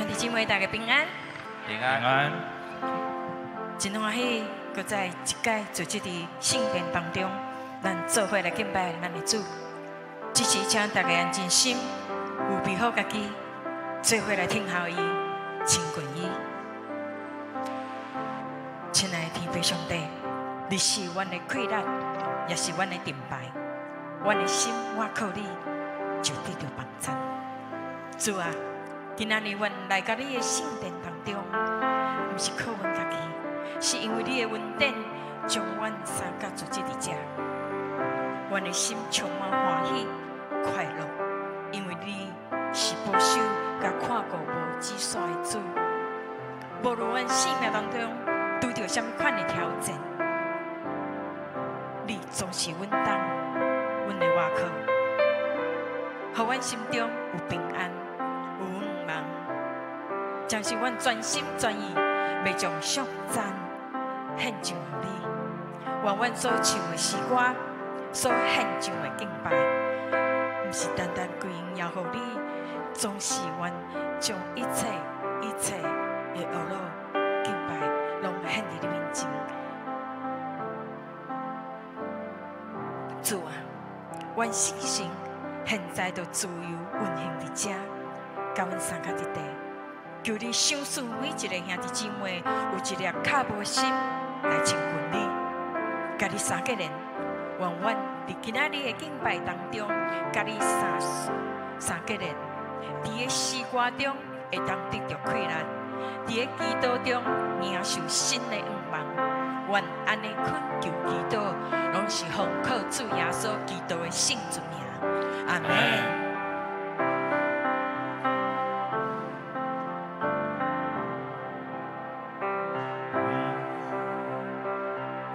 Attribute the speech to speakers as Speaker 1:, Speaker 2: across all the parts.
Speaker 1: 兄弟姊妹，大家平安。
Speaker 2: 平安。
Speaker 3: 平安。
Speaker 1: 真歡喜，閣再一擺聚集佇聖殿當中，咱做伙來敬拜咱的主。這時請大家安靜心，預備好家己，做伙來聽候伊，親近伊。親愛的天父上帝，你是阮的氣力，也是阮的盾牌。阮的心倚靠你，就得著幫贊。主啊，今仔日阮來到你的聖殿當中，毋是靠阮家己，是因為你的恩典，將阮三甲聚集佇遮。阮的心充滿歡喜、快樂，因為你是保守佮看顧無止煞的主。無論阮生命當中拄著啥物款的挑戰，你總是阮當阮的倚靠，予阮心中有平安、有盼望。將是阮全心全意欲將頌讚獻上予你，願阮所唱的詩歌，所獻上的敬拜，毋是單單歸榮耀予你，總是願將一切一切的呵咾敬拜，攏獻佇你面前。主啊，阮聖神現在就自由運行佇遮，佮阮相佮佇地，求你賞賜每一个兄弟姊妹有一粒跤步的心來親近你，佮你三個連。願阮佇今仔日的敬拜當中，佮你三三個連，佇个詩歌中會當得著氣力，佇个祈禱中領受新的盼望。願按呢懇求祈禱，攏是奉靠主耶穌基督的聖尊名。阿們。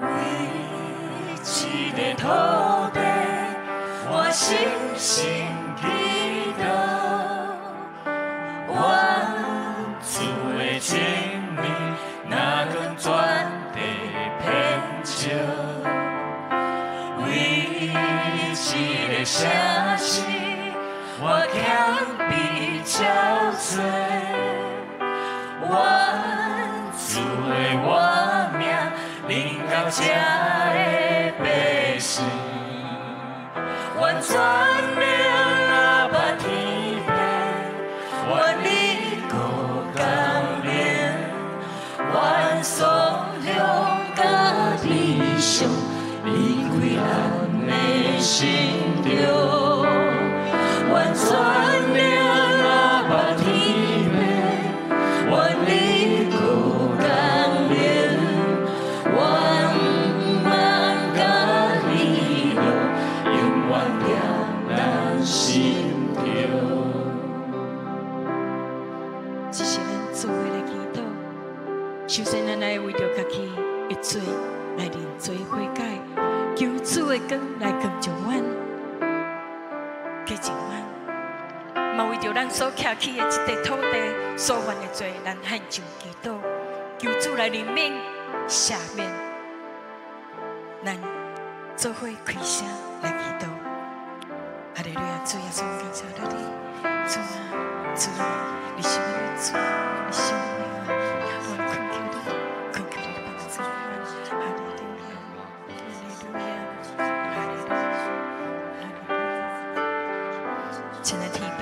Speaker 4: 為這个土地，我深深祈禱，願主的聖靈若光全地遍照，為這个城市，我謙卑憔悴，願主的活命臨到這的百姓，願全能阿爸天父，願你國降臨，願頌榮佮悲傷離開咱的心中，願全能阿爸天父，願你國降臨，願萬佮喜樂永遠踮咱心中。
Speaker 1: 這是咱做伙來祈禱。首先，咱來為著家己的罪來認罪悔改，求主的光來光照阮，潔淨阮。嘛為著咱所徛起的這塊土地所犯的罪，咱獻上祈禱，求主來憐憫、赦免。咱做伙開聲來祈禱。哈利路亞，主耶穌，感謝你，主啊，主啊，你是阮的主，你是阮的王，我懇求你，懇求你幫助阮。哈利路亞，哈利路亞，哈利路亞，哈利路亞。親愛的天父，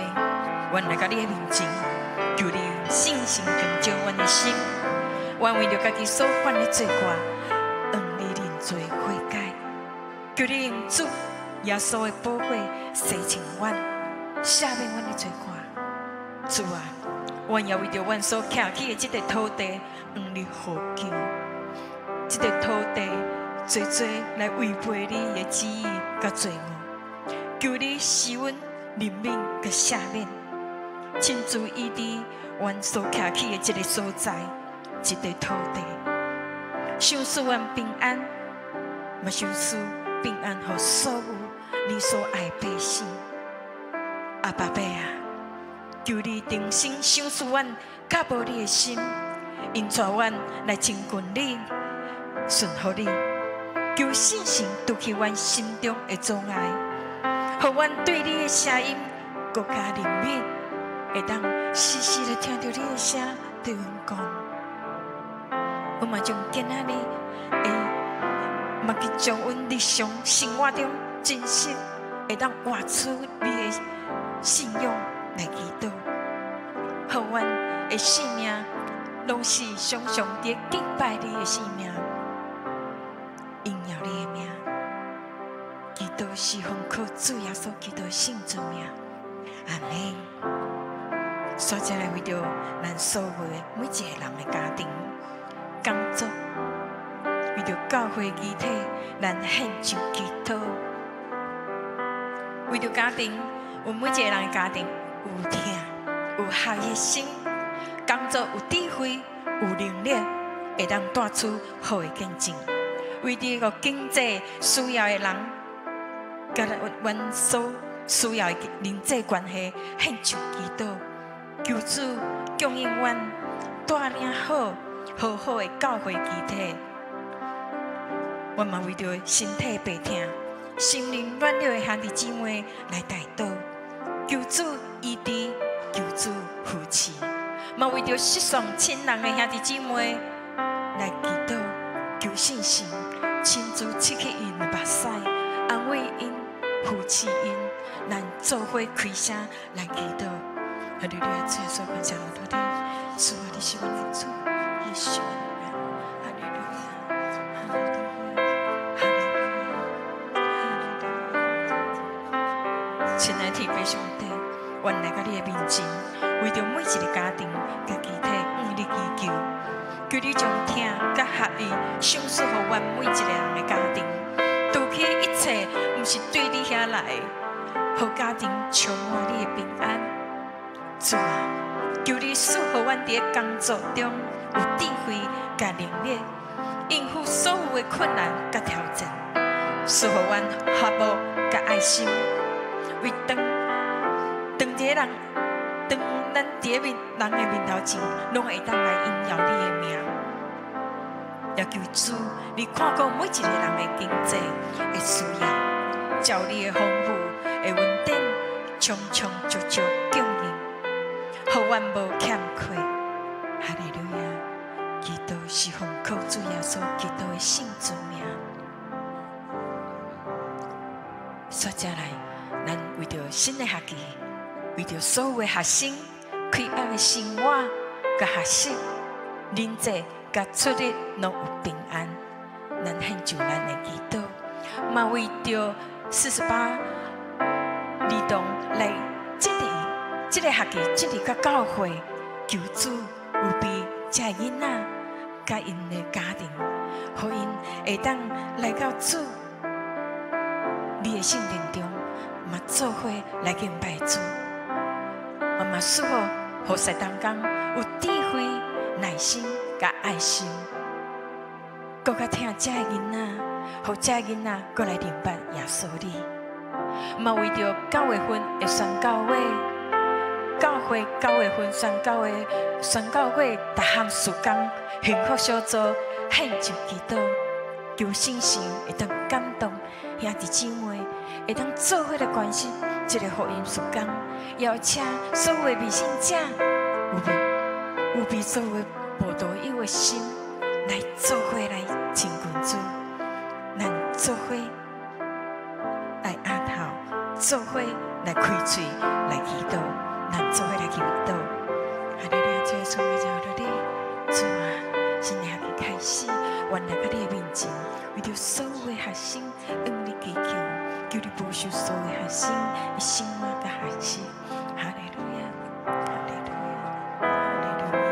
Speaker 1: 阮來到你的面前，求你聖神光照阮的心，阮為著家己所犯的罪過，向你認罪悔改，求你用主耶穌的寶血洗淨阮，赦免阮的罪過。主啊，阮也為著阮所徛起的這塊土地，向你呼求。這塊土地濟濟來違背你的旨意佮罪惡，求你施阮憐憫佮赦免，親自醫治阮所徛起的這个所在，這塊土地，賞賜阮平安，嘛賞賜平安予所有你所愛的百姓。阿爸父啊，求你重新賞賜阮較無你的心，引帶阮來親近你，順服你。求聖神除去阮心中的阻礙，予阮對你的聲音閣較靈敏。會當時時來聽著你的聲對阮講。阮嘛將今仔日會嘛去將阮日常生活中真實會當活出你的信仰來祈禱，予阮的生命攏是常常佇敬拜你的生命，榮耀你的名。祈禱是奉靠主耶穌基督的聖尊名，阿門。煞再來為著咱所有的每一个人的家庭工作，為著教會肢體，咱獻上祈禱。為著家庭，有每一个人的家庭有疼、有合一的心，工作有智慧、有能力，會當帶出好的見證。為著個經濟需要的人，佮阮所需要的人際關係，獻上祈禱，求主供應阮帶領好、好好的教會肢體。阮嘛為著身體病痛、心靈軟弱的兄弟姊妹來代禱，求主醫治，求主扶持。嘛為著失喪親人的兄弟姊妹來祈禱，求聖神親自拭去𪜶的目屎，安慰𪜶，扶持𪜶，咱做伙開聲來祈禱。哈利路亞，主耶穌，感謝我你，主啊，你是阮的主，你是阮的王。哈利路亞，哈利路亞，哈利路亞，哈利路亞。親愛的天父上帝，阮來到你的面前，為著每一个家庭佮肢體向你祈求，求你將疼佮合一賞賜予阮每一个人的家庭，除去一切毋是對你遐來的，予家庭充滿你的平安。主啊，求你賜予阮佇工作中有智慧佮能力，應付所有的困難佮挑戰，賜予阮和睦佮愛心，為當當佇人，當咱佇面人的面頭前，攏會當來榮耀你的名。也求主，你看顧每一个人的經濟的需要，照你的豐富的恩典，充充足足供應，予阮無欠缺。哈利路亞！祈禱是奉靠主耶穌基督的聖尊名。煞再來，咱為著新的學期，為著所有的學生開學的生活佮學習、人際佮出入攏有平安，咱獻上咱的祈禱，嘛為著48兒童來進入這个學期進入到教會，求主預備這个囡仔佮𪜶的家庭，予𪜶會當來到主你的聖殿中，嘛做伙來敬拜主。嘛嘛賜福，予師同工有智慧、耐心佮愛心，閣較疼這个囡仔，予這个囡仔閣來認捌耶穌你。嘛為著9月份的宣教會，教會9月份宣教會，宣教會逐項事工幸福小組獻上祈禱，求聖神會當感動兄弟姊妹，會當做伙來關心這个福音事工，邀請所有的未信者，有備有備所有的慕道友的心，來做伙來親近主，咱做伙來額頭，做伙來開喙來祈禱，咱做伙來祈禱。哈利路亞，主耶穌，我就你，主啊，新的學期開始，阮來到你的面前，為著所有的學生向你祈求，求你保守所有的學生的生活佮學習。哈利路亞，哈利路亞，哈利路亞。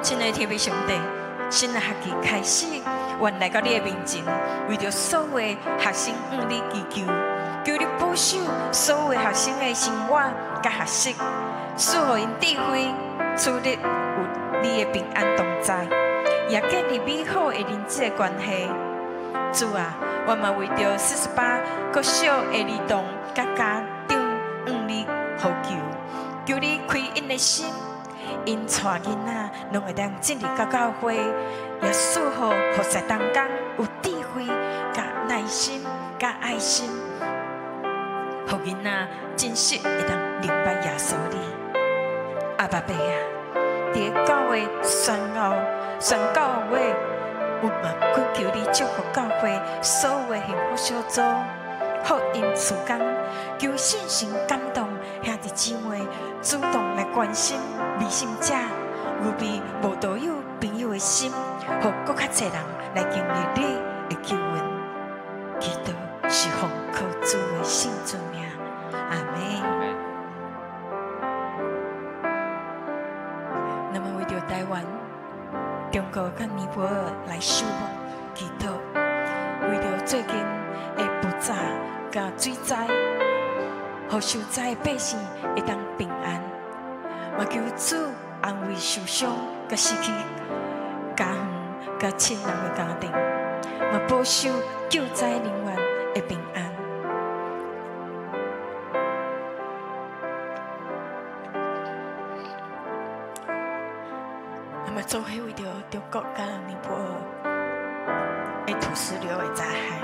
Speaker 1: 親愛的天父上帝，新的學期開始，阮來到你的面前，為著所有的學生向你祈求，求你保守所有的學生的生活佮學習，賜予𪜶智慧，處理有你的平安同在，也建立美好的人際關係。主啊，我嘛為著48國小的兒童佮家長向你呼求，求你開𪜶的心，𪜶帶囡仔攏會當進入到教會，也賜予服侍同工有智慧、佮耐心、佮愛心，予予囡仔真實會當明白耶穌你。阿爸爸啊，佇個教會宣教會，我嘛懇求你祝福教會所有的幸福小組、福音事工，求聖神感動兄弟姊妹主動來關心未信者、預備無道友朋友的心，予閣較濟人來經歷你的救恩。祈禱是奉靠主的聖尊名，阿們。那麼為著台灣、中國佮尼泊爾來守望祈禱，為著最近的爆炸佮水災，予受災的百姓會當平安，嘛求主安慰受傷佮失去家園佮親人的家庭，嘛保守救災人員的平安。那麼做伙為著中國佮尼泊爾的土石流的災害，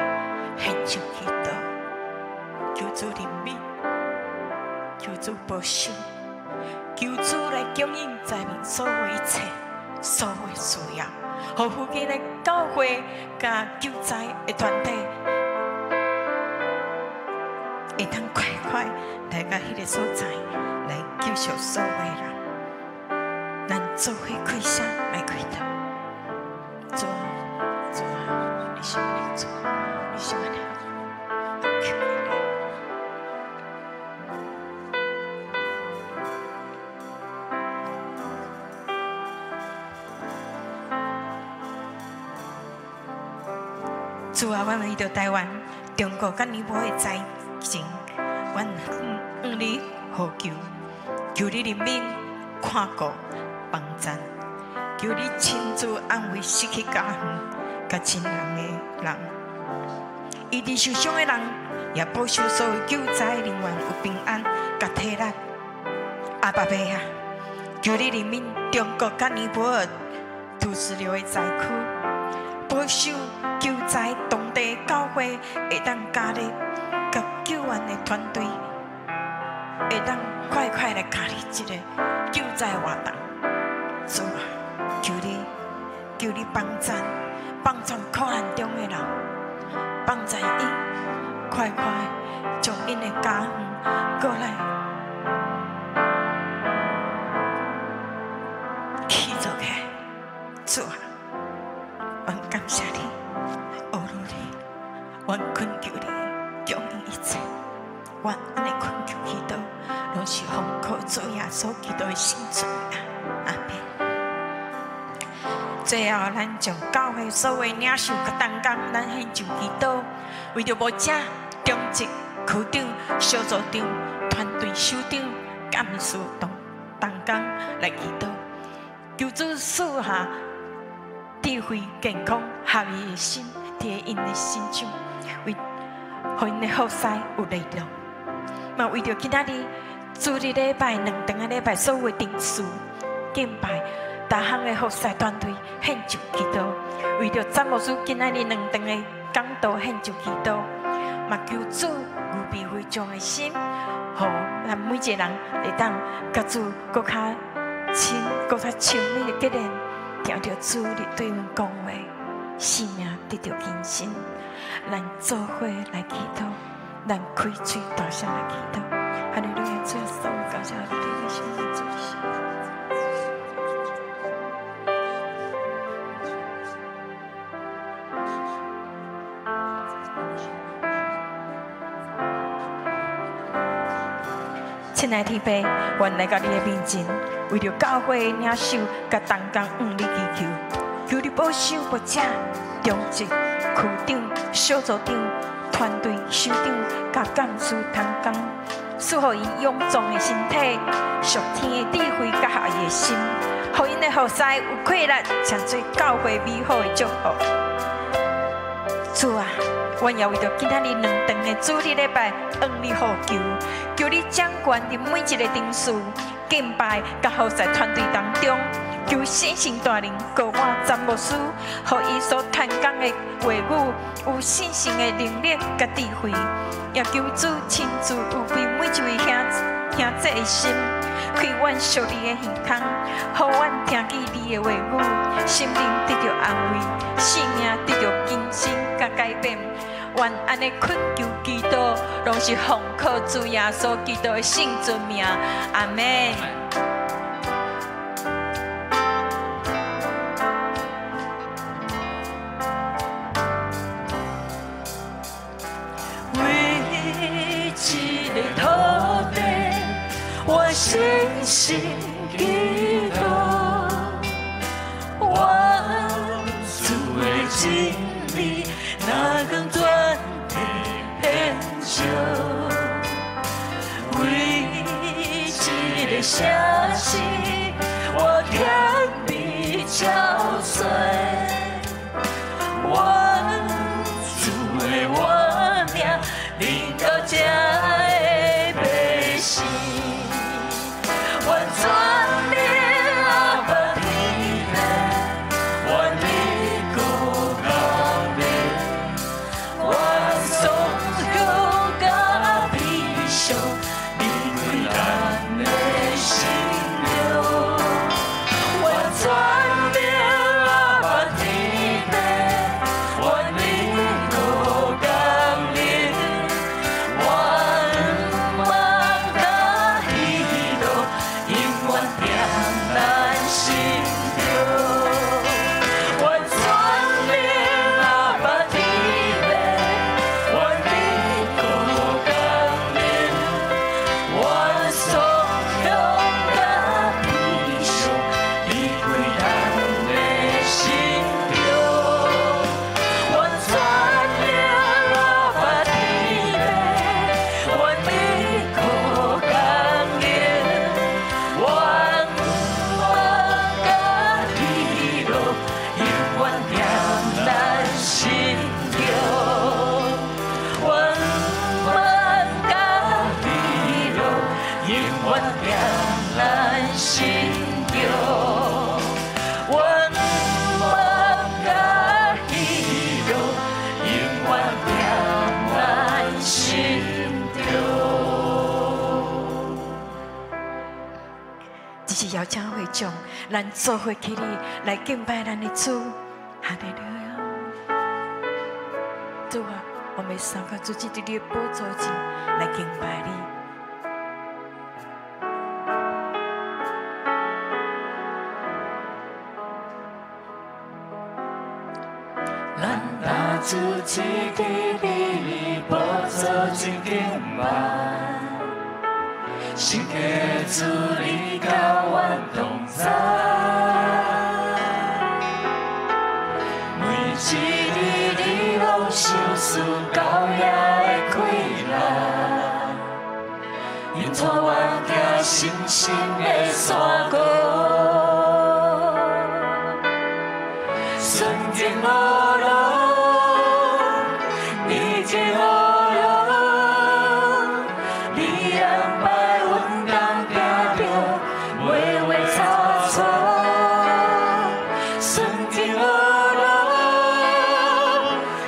Speaker 1: 獻上祈禱，求主憐憫，求主保守，求主來供應災民所有一切所有需要，予附近的教會佮救災的團體會當快快來到彼个所在來救贖所有的人。咱做伙開聲來祈禱，主啊，主啊，你是阮的主，你是阮的主，求你。主啊，阮為著台灣、中國佮尼泊爾的災情，阮向你呼求，求你憐憫、看顧、幫贊，求你親自安慰失去家園佮親人的人，醫治受傷的人，也保守所有救災人員有平安佮體力。阿爸爸啊，求你憐憫中國佮尼泊爾土石流的災區，保守救災當地教會會當加力，佮救援的團隊會當快快來加入這个救災活動。主啊，求你，求你幫贊，幫贊苦難中的人，幫贊𪜶快快將𪜶的家園過來起造起來。主啊，阮感謝你，阿羅你，阮懇求你，供應一切，阮按呢懇求祈禱，攏是奉靠主耶穌基督的聖尊名，阿們。最後，咱將教會所有領袖佮同工，咱獻上祈禱，為著牧者、長執、區長、小組長、團隊首長、幹事同工來祈禱，求主賜下智慧、健康、合一的心，佇𪜶的身上，為予𪜶的服侍有力量。嘛，為著今仔日主日禮拜兩頓仔禮拜所有的定事敬拜，逐項的服侍團隊獻上祈禱，為著詹牧師今仔日兩頓的講道獻上祈禱，嘛求主預備非常的心，予咱每一个人會當佮主閣較親、閣較親密的結連，聽著主你對阮講話，生命得著更新。咱做伙來祈禱，咱開喙大聲來祈禱。哈利路亞，主耶穌，感謝你的生命，主。親愛的天父，阮來到你的面前，為著教會的領袖佮同工向你祈求，求你保守牧者、長執、區長、小組長、團隊首長佮幹事同工，賜予𪜶勇壯的身體、屬天的智慧佮合一的心，予𪜶的服侍有氣力，成做教會美好的祝福。主啊，阮也為著今仔日兩頓的主日禮拜向你呼求，求你掌權佇每一个場次敬拜佮服侍團隊當中，求聖神大能膏抹詹牧師，予伊所傳講的話語有信心的能力佮智慧，也求主親自預備每一位兄姊的心，開阮屬靈的耳孔，予阮聽見你的話語，心靈得著安慰，生命得著更新佮改變。願按呢懇求祈禱，攏是奉靠主耶穌基督的聖尊名，阿們。
Speaker 4: 為這个土地，我深深祈禱，願主的真理若光全地遍照，為這个城市，我甜美憔悴，願主的活命臨到這的百姓，願轉靈阿爸天父，願你國降臨，願頌響佮悲傷離開咱的心中，願轉靈阿爸天父，願你國降臨，願望佮喜樂永遠踮咱心中，願轉靈阿爸天父，願你國降臨，願頌響佮悲傷離開咱的心中，願轉靈阿爸天父，願你國降臨，願望佮喜樂永遠踮咱心中，願望佮喜樂永遠踮咱心中，願望佮喜樂永遠踮咱心中。
Speaker 1: 這是邀請會長，咱做伙起立來敬拜咱的主，哈利路亞。主啊，我們三個主佇你的寶座前來敬拜你。
Speaker 4: 咱大主坐佇你寶座前敬拜，聖潔主你佮阮同在，每一日你攏賞賜高雅的氣力，引帶阮行深深的山谷。純淨樂樂，寧靜樂樂，你安排阮當行著微微差錯。純淨樂樂，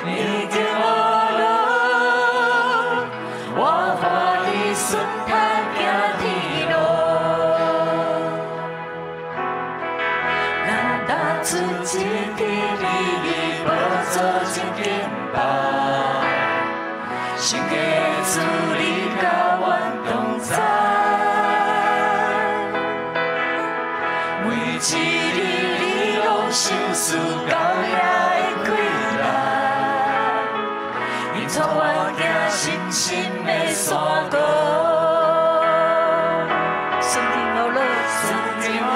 Speaker 4: 寧靜樂樂，我歡喜順通行天路。咱大主坐佇你寶座前敬拜，聖潔主你佮阮同在，每一日你攏賞賜高雅的氣力，引帶阮行深深的山谷。
Speaker 1: 順境樂樂，
Speaker 4: 順境樂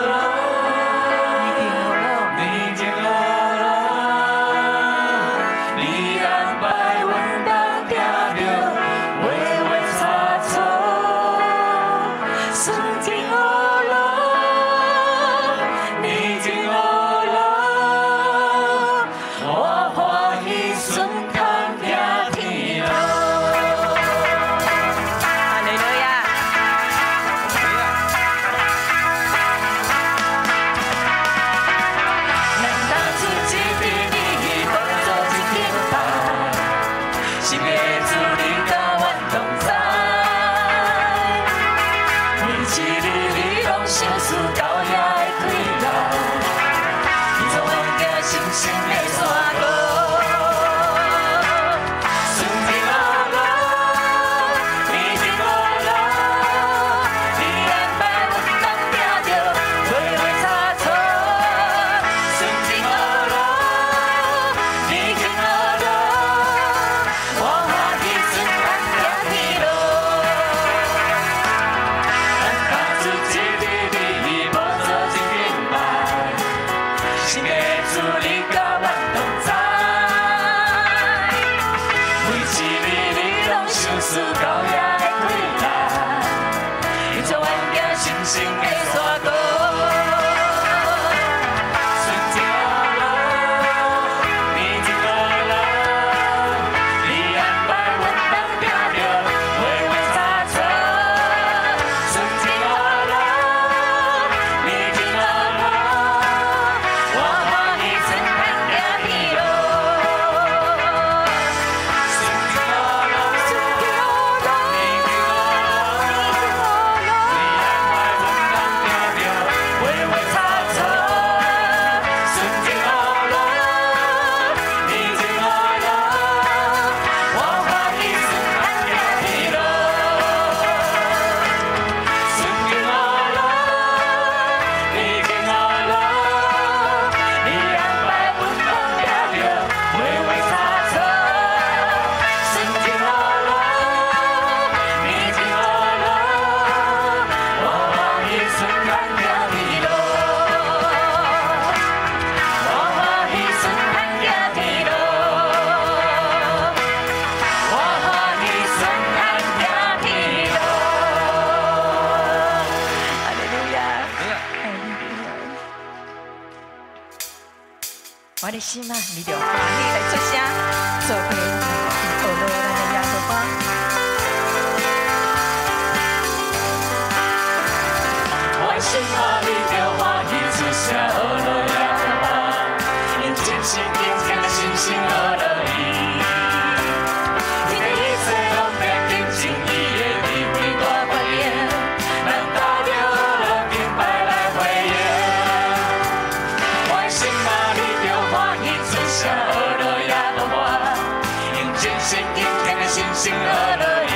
Speaker 4: 樂，
Speaker 1: 寧靜樂樂，
Speaker 4: 寧靜樂樂，你安排阮當行著微微差錯。順境樂樂，寧靜樂樂，我歡喜順通行天路。
Speaker 1: 相思到遐的气力，伊带阮行神圣的山路。顺境学路，天顶学路，你安排阮当行著微微差错。顺境学路，天顶学路，我欢喜顺通行天路。咱踏出一日日，无做真敬拜，神的主你佮阮同在。每一日你拢相思到遐的气力，伊带阮行神圣的山路。顺境学路，天顶学路，你安排阮当行著微微差错。顺境学路，天顶学路，我欢喜顺通行天路。顺境学路，顺境学路，天顶学路，你安排阮当行著微微差错。顺境学路，天顶学路，我欢喜顺通行天路。顺境学路，天顶学路，你安排阮当行著微微差错。顺境学路，天顶学路，我欢喜顺通行天路。我欢喜顺通行天路。我欢喜顺通行天路。哈利路亞，哈利路亞。我的心啊，你著歡喜來出聲，做伙來學咱的耶和華。
Speaker 4: 我的心啊，你著歡喜出聲，學落耶和華，用真心敬虔的信心學落伊。天地一切攏欲見證伊的智慧大權能，咱踏著學路敬拜來回應。我的心啊，你著歡喜出聲，學落耶和華，用真心敬虔的信心學落伊。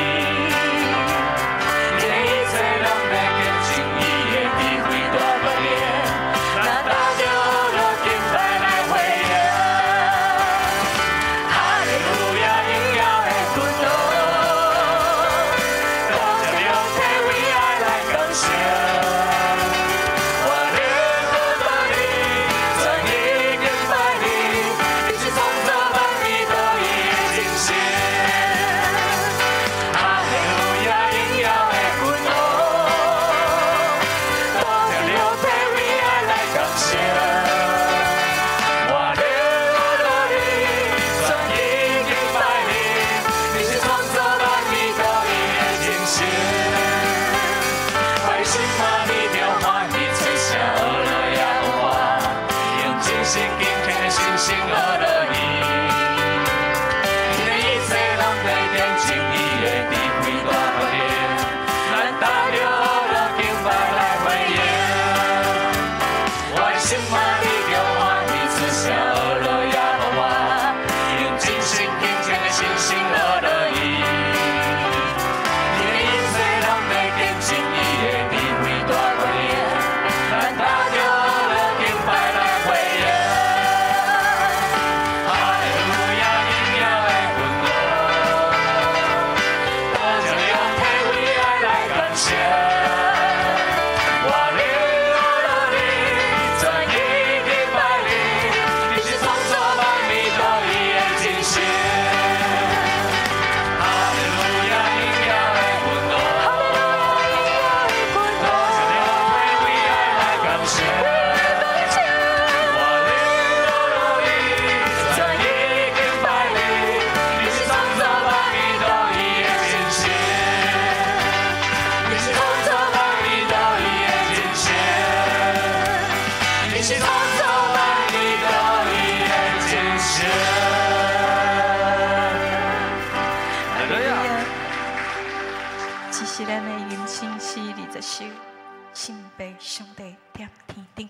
Speaker 4: 天地一切攏欲見證伊的智慧大權能，咱踏著學路敬拜來回應。哈利路亞，榮耀的君王，多謝肉體為愛來感謝。我靈魂到你，全意敬拜你，你是創造萬物獨一的真神。哈利路亞，榮耀的君王，多謝肉體為愛來感謝。我靈魂到你，全意敬拜你，你是創造萬物獨一的真神。我的心啊，你著歡喜出聲，學落耶和華，用真心敬虔的信心學落伊。天地一切攏欲見證伊的智慧大權能，咱踏著學路敬拜來回應。我的心啊，你著歡喜出聲，學落耶和華，用真心敬虔的信心學落伊。天地一切攏欲見證伊的智慧大權能，咱踏著學路敬拜來回應。哈利路亞，榮耀的君王，多謝肉體為愛來感謝。我靈學落你，全意敬拜你，你是創造萬物獨一的真神。哈利路亞，榮耀的君王，多謝肉體為愛來感謝。我靈學落你，全意敬拜你，你是創造萬物獨一的真神。你是創造萬物獨一的真神，你是創造萬物獨一的真神。
Speaker 1: 哈利路亞。這是咱的吟聖詩20首，信父上帝踮天頂。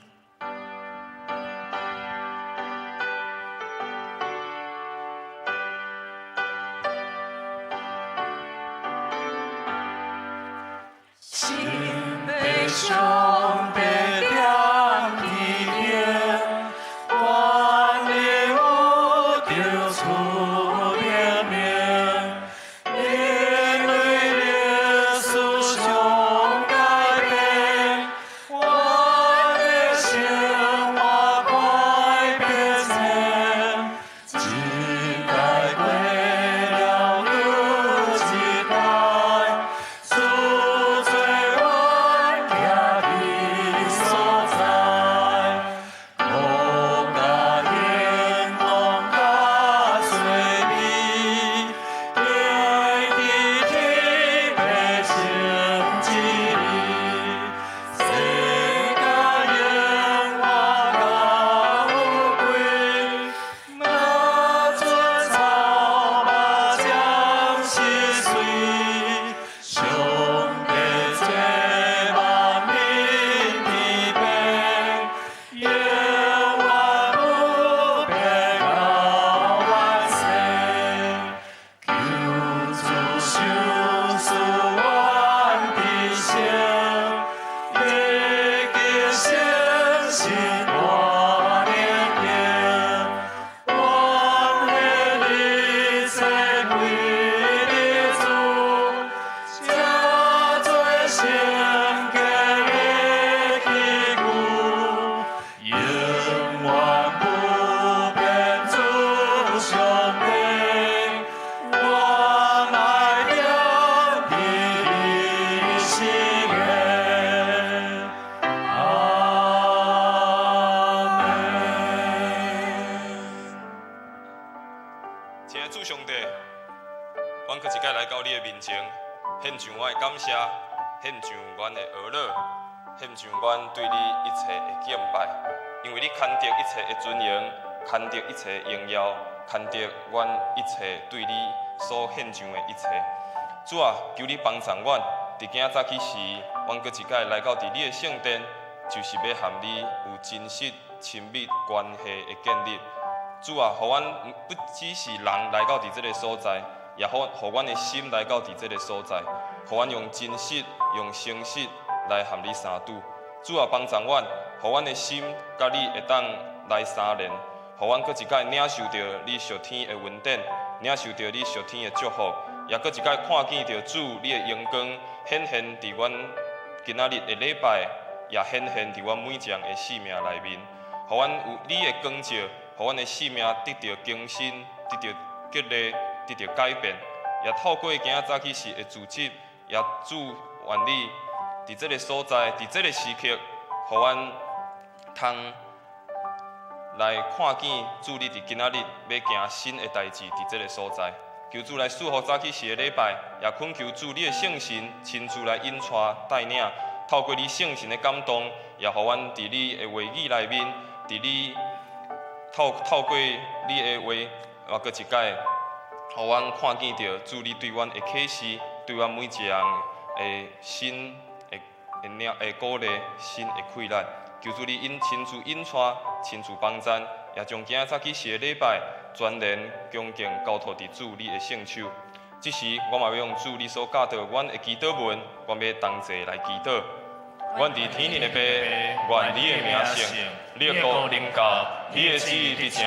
Speaker 4: 信父上帝踮天頂，萬里有著出命名，因為歷史上改變，我的生活改變遷，一代過了又一代，主做阮徛的所在，國家興旺甲衰微，在佇天父聖旨裡，世界榮華甲富貴，若像草木將失穗，上帝做萬民的父，永遠不變到萬世。求主賞賜阮的生，已經誠實大能行，願彼一切歸你主，這做聖潔的器具，永遠不變主上帝，我愛踮佇你心的。阿門。
Speaker 2: 親愛的主上帝，阮閣一擺來到你的面前，獻上我的感謝，獻上阮的呵咾，獻上阮對你一切的敬拜，因為你堪得一切的尊榮，堪得一切的榮耀，堪得阮一切對你所獻上的一切。主啊，求你幫贊阮，佇今早起時，阮閣一擺來到佇你的聖殿，就是欲和你有真實親密關係的建立。主啊，予阮不只是人來到佇這个所在，也予阮的心來到佇這个所在，予阮用真實、用誠實來和你相拄。主啊，幫贊阮，予阮的心佮你會當來相連，予阮閣一擺領受著你屬天的恩典，領受著你屬天的祝福，也閣一擺看見著主你的榮光顯現佇阮今仔日的禮拜，也顯現佇阮每一人的生命內面，予阮有你的光照，予阮的生命得著更新，得著激勵，得著改變。也透過今仔早起時的組織，也主願你佇這个所在，佇這个時刻，予阮通來看見主你佇今仔日欲行新的代誌佇這个所在。求主來賜福早起時的禮拜，也懇求主你的聖神親自來引帶帶領，透過你聖神的感動，也予阮佇你的話語內面，佇你透過你的話，也閣一擺，予阮看見著主你對阮的啟示，對阮每一個人的心的的鼓勵，心的氣力。求主你親自引帶，親自幫贊，也將今仔早起時的禮拜全然恭敬交託佇主你的聖手。這時，我嘛欲用主你所教導阮的祈禱文，阮欲同齊來祈禱。阮佇天頂的父，願你的名聖，你的國臨到，你的旨意佇成，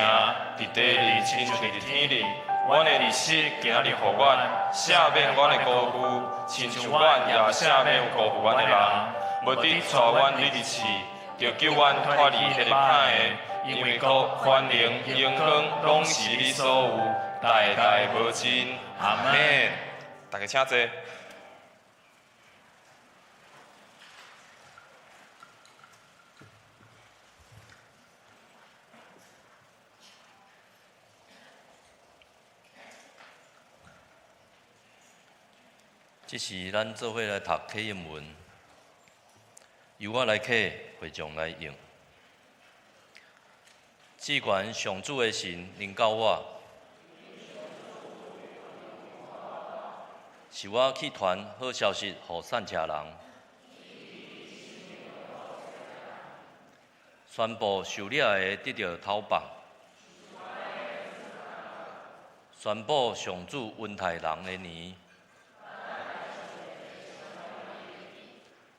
Speaker 2: 佇地裡親像佇天頂。阮的日食今仔日予阮，赦免阮的辜負，親像阮也赦免有辜負阮的人。毋得帶阮入去試，著救阮脫離彼个歹的，因為國、權能、榮光，攏是你所有，代代無盡。阿們。大家請坐。
Speaker 3: 這是咱做伙來讀啟應文，由我來啟，會眾來應。至懸上主的神臨到我，是我去傳好消息予散赤人。宣布受掠的得著偷放，宣布上主恩待人的年，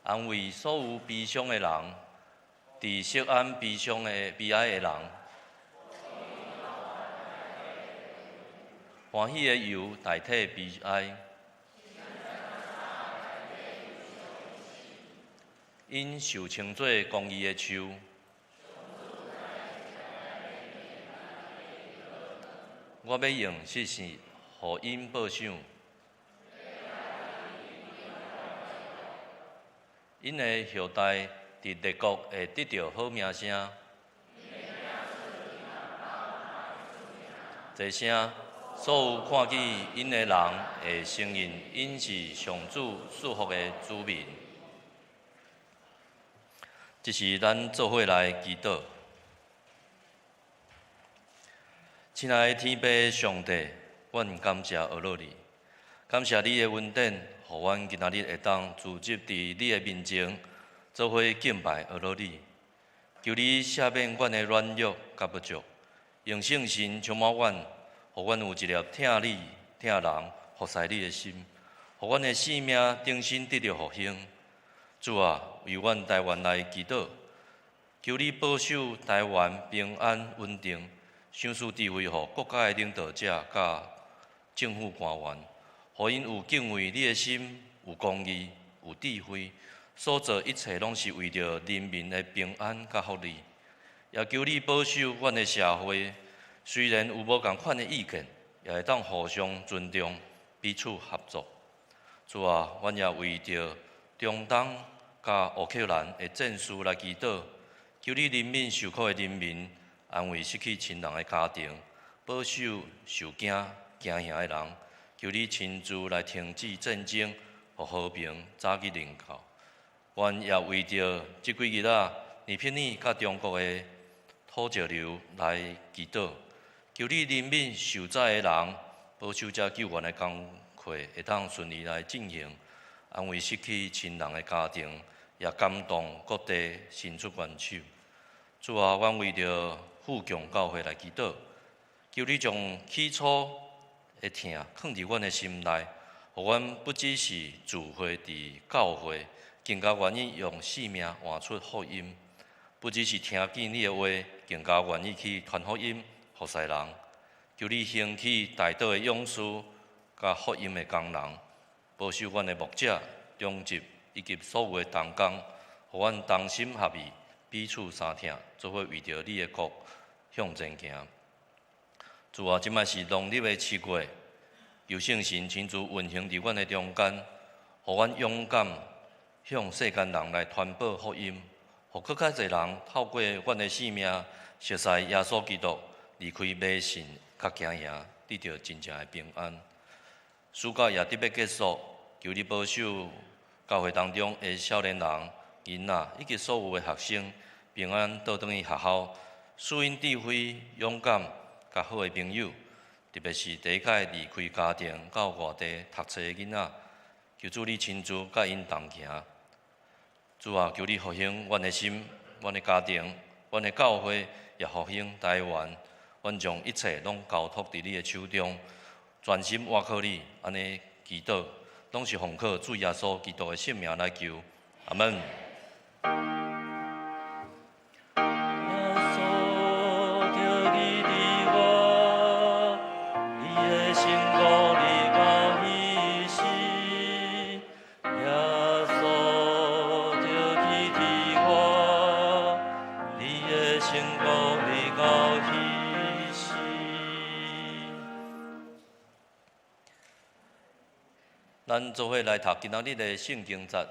Speaker 3: 安慰所有悲伤的人，伫锡安悲伤的悲哀的人，欢喜的油代替悲哀。𪜶受称做公义的树，我欲用信实予𪜶报赏。𪜶的后代伫列国会得著好名声。这声，所有看见𪜶的人会承认𪜶是上主赐福的子民。这是咱做伙来祈祷。亲爱的天父上帝，阮感谢阿乐你，感谢你的恩典，予阮今仔日会当聚集伫你的面前，做伙敬拜阿乐你。求你赦免阮的软弱佮不足，用圣神充满阮，予阮有一粒疼你、疼人、服侍你的心，予阮的生命重新得著复兴。主啊，为阮台湾来祈祷，求你保守台湾平安稳定，赏赐智慧予国家的领导者佮政府官员，予𪜶有敬畏你的心，有公义，有智慧，所做一切拢是为著人民的平安佮福利。也求你保守阮的社会，虽然有无仝款的意见，也会当互相尊重，彼此合作。主啊，阮也为著中东佮乌克兰的战事来祈祷，求你怜悯受苦的人民，安慰失去亲人的家庭，保守受惊惊吓的人。求你亲自来停止战争，予和平早日临到。阮也为著这几日啊，尼泊尔佮中国的土石流来祈祷，求你怜悯受灾的人，保守这救援的工课会当顺利来进行，安慰失去亲人的家庭，也感动各地伸出援手。主啊，阮为著富强教会来祈祷，求你将起初的疼藏伫阮的心内，予阮不只是聚会伫教会，更加愿意用生命换出福音；不只是听见你的话，更加愿意去传福音，服侍人。求你兴起代祷的勇士，佮福音的工人，保守阮的牧者、长执以及所有的同工，予阮同心合意，彼此相疼，做伙为著你的国向前行。主啊，这摆是农历的7月，求圣神亲自运行伫阮的中间，予阮勇敢向世间人来传报福音，予阁较济人透过阮的生命，熟似耶稣基督，离开迷信，佮惊吓，得著真正的平安。暑假也得欲结束，求你保守教会当中的少年人、囡仔以及所有的学生平安倒转去学校，赐𪜶智慧、勇敢、佮好的朋友，特别是第一摆离开家庭到外地读册的囡仔，求主你亲自佮𪜶同行。主啊，求你复兴阮的心、阮的家庭、阮的教会，也复兴台湾。阮将一切拢交托伫你的手中，专心倚靠你，按呢祈祷，拢是奉靠主耶稣基督的圣名来求，阿们。咱做伙来读今仔日的圣经节。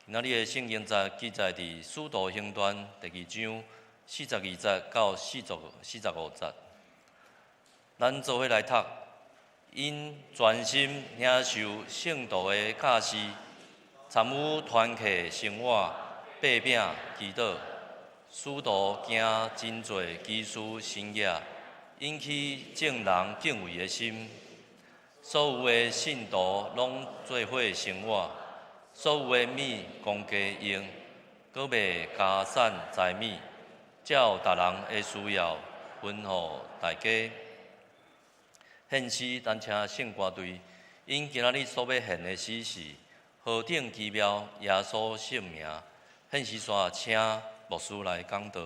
Speaker 3: 今仔日的圣经节记载伫《使徒行传》第2章42节到45节。咱做伙来读，𪜶专心领受圣徒的教示，参与团契生活，擘饼祈祷。使徒行真济奇事神迹，引起众人敬畏的心。所有的信徒拢做伙生活，所有的物公家用，阁卖家产财物，照逐人的需要分予大家。献诗，咱请圣歌队，𪜶今仔日所欲献的诗是何等奇妙耶稣圣名。献诗煞请牧师来讲道。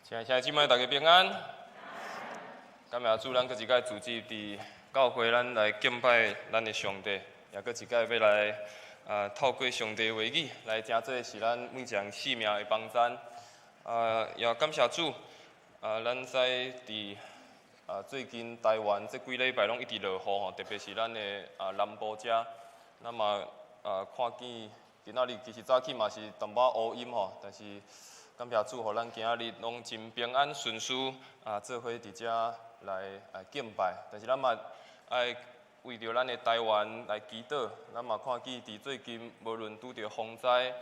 Speaker 2: 亲爱兄弟姊妹，大家平安。感谢主，咱阁一摆组织伫教会，咱来敬拜咱的上帝，也阁一摆欲来透過上帝話語來成做是咱每一人性命的幫贊。也感謝主，咱知佇最近台灣這幾禮拜攏一直落雨吼，特別是咱的南部遮，咱嘛看見今仔日其實早起嘛是淡薄仔烏陰吼，但是感謝主，予咱今仔日攏真平安順遂做伙佇遮來敬拜。但是咱嘛愛為著咱的台灣來祈禱，咱嘛看見佇最近無論拄著風災，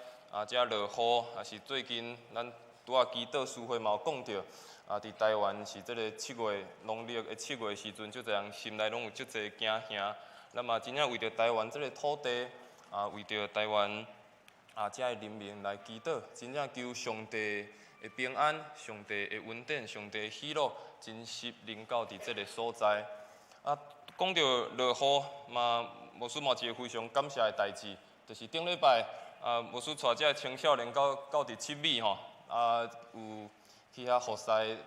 Speaker 2: 遮落雨，抑是最近咱拄仔祈禱詩會嘛有講著，佇台灣是這个七月農曆的七月時陣，足濟人心內攏有足濟驚嚇。咱嘛真正為著台灣這个土地，為著台灣遮的人民來祈禱，真正求上帝的平安、上帝的恩典、上帝的喜樂，真實臨到佇這个所在。講著落雨嘛，牧師嘛一个非常感謝的代誌，就是頂禮拜牧師帶這个青少年到佇七美吼，有去遐服侍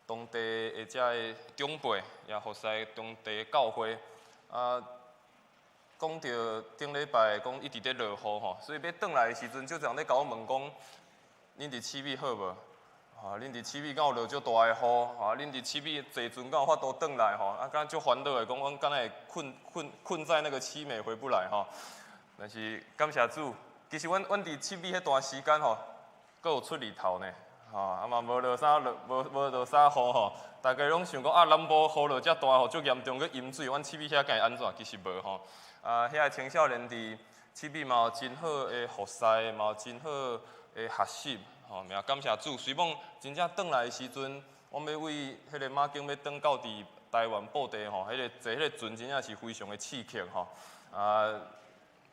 Speaker 2: 當地的遮个長輩，也服侍當地的教會。講著頂禮拜講一直佇落雨吼，所以欲轉來的時陣，足濟人咧共我問講，恁佇七美好無？恁佇七美敢有落足大的雨？恁佇七美坐船敢有法度轉來吼？敢若足煩惱的，講阮敢若會困在那個七美回不來吼。但是感謝主，其實阮佇七美彼段時間吼，閣有出日頭呢，吼，嘛無落啥落，無落啥雨吼。大家攏想講南部雨落遮大雨，足嚴重，閣淹水，阮七美遐敢會按怎？其實無吼。遐个青少年佇七美嘛有真好的服侍，嘛有真好的學習。吼，也感謝主。雖罔真正轉來的時陣，阮欲為彼个馬經欲轉到佇台灣布袋吼，彼个坐彼个船真正是非常的刺激吼。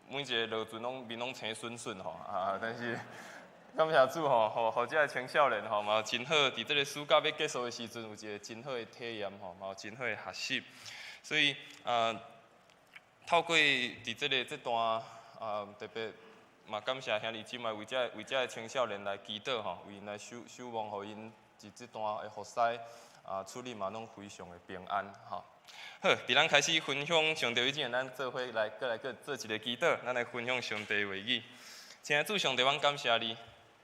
Speaker 2: 每一个落船攏面攏青恂恂吼。但是感謝主吼，予予這个青少年吼嘛有真好，佇這个暑假欲結束的時陣，有一個真好的體驗吼，嘛有真好的學習。所以透過佇這个這段特別嘛感謝兄弟姊妹為這个青少年來祈禱吼，為𪜶來守望，予𪜶佇這段的服侍處理嘛攏非常的平安吼。好，佇咱開始分享上帝話之前，咱做伙來閣來閣做一个祈禱，咱來分享上帝話語。親愛的主上帝，阮感謝你，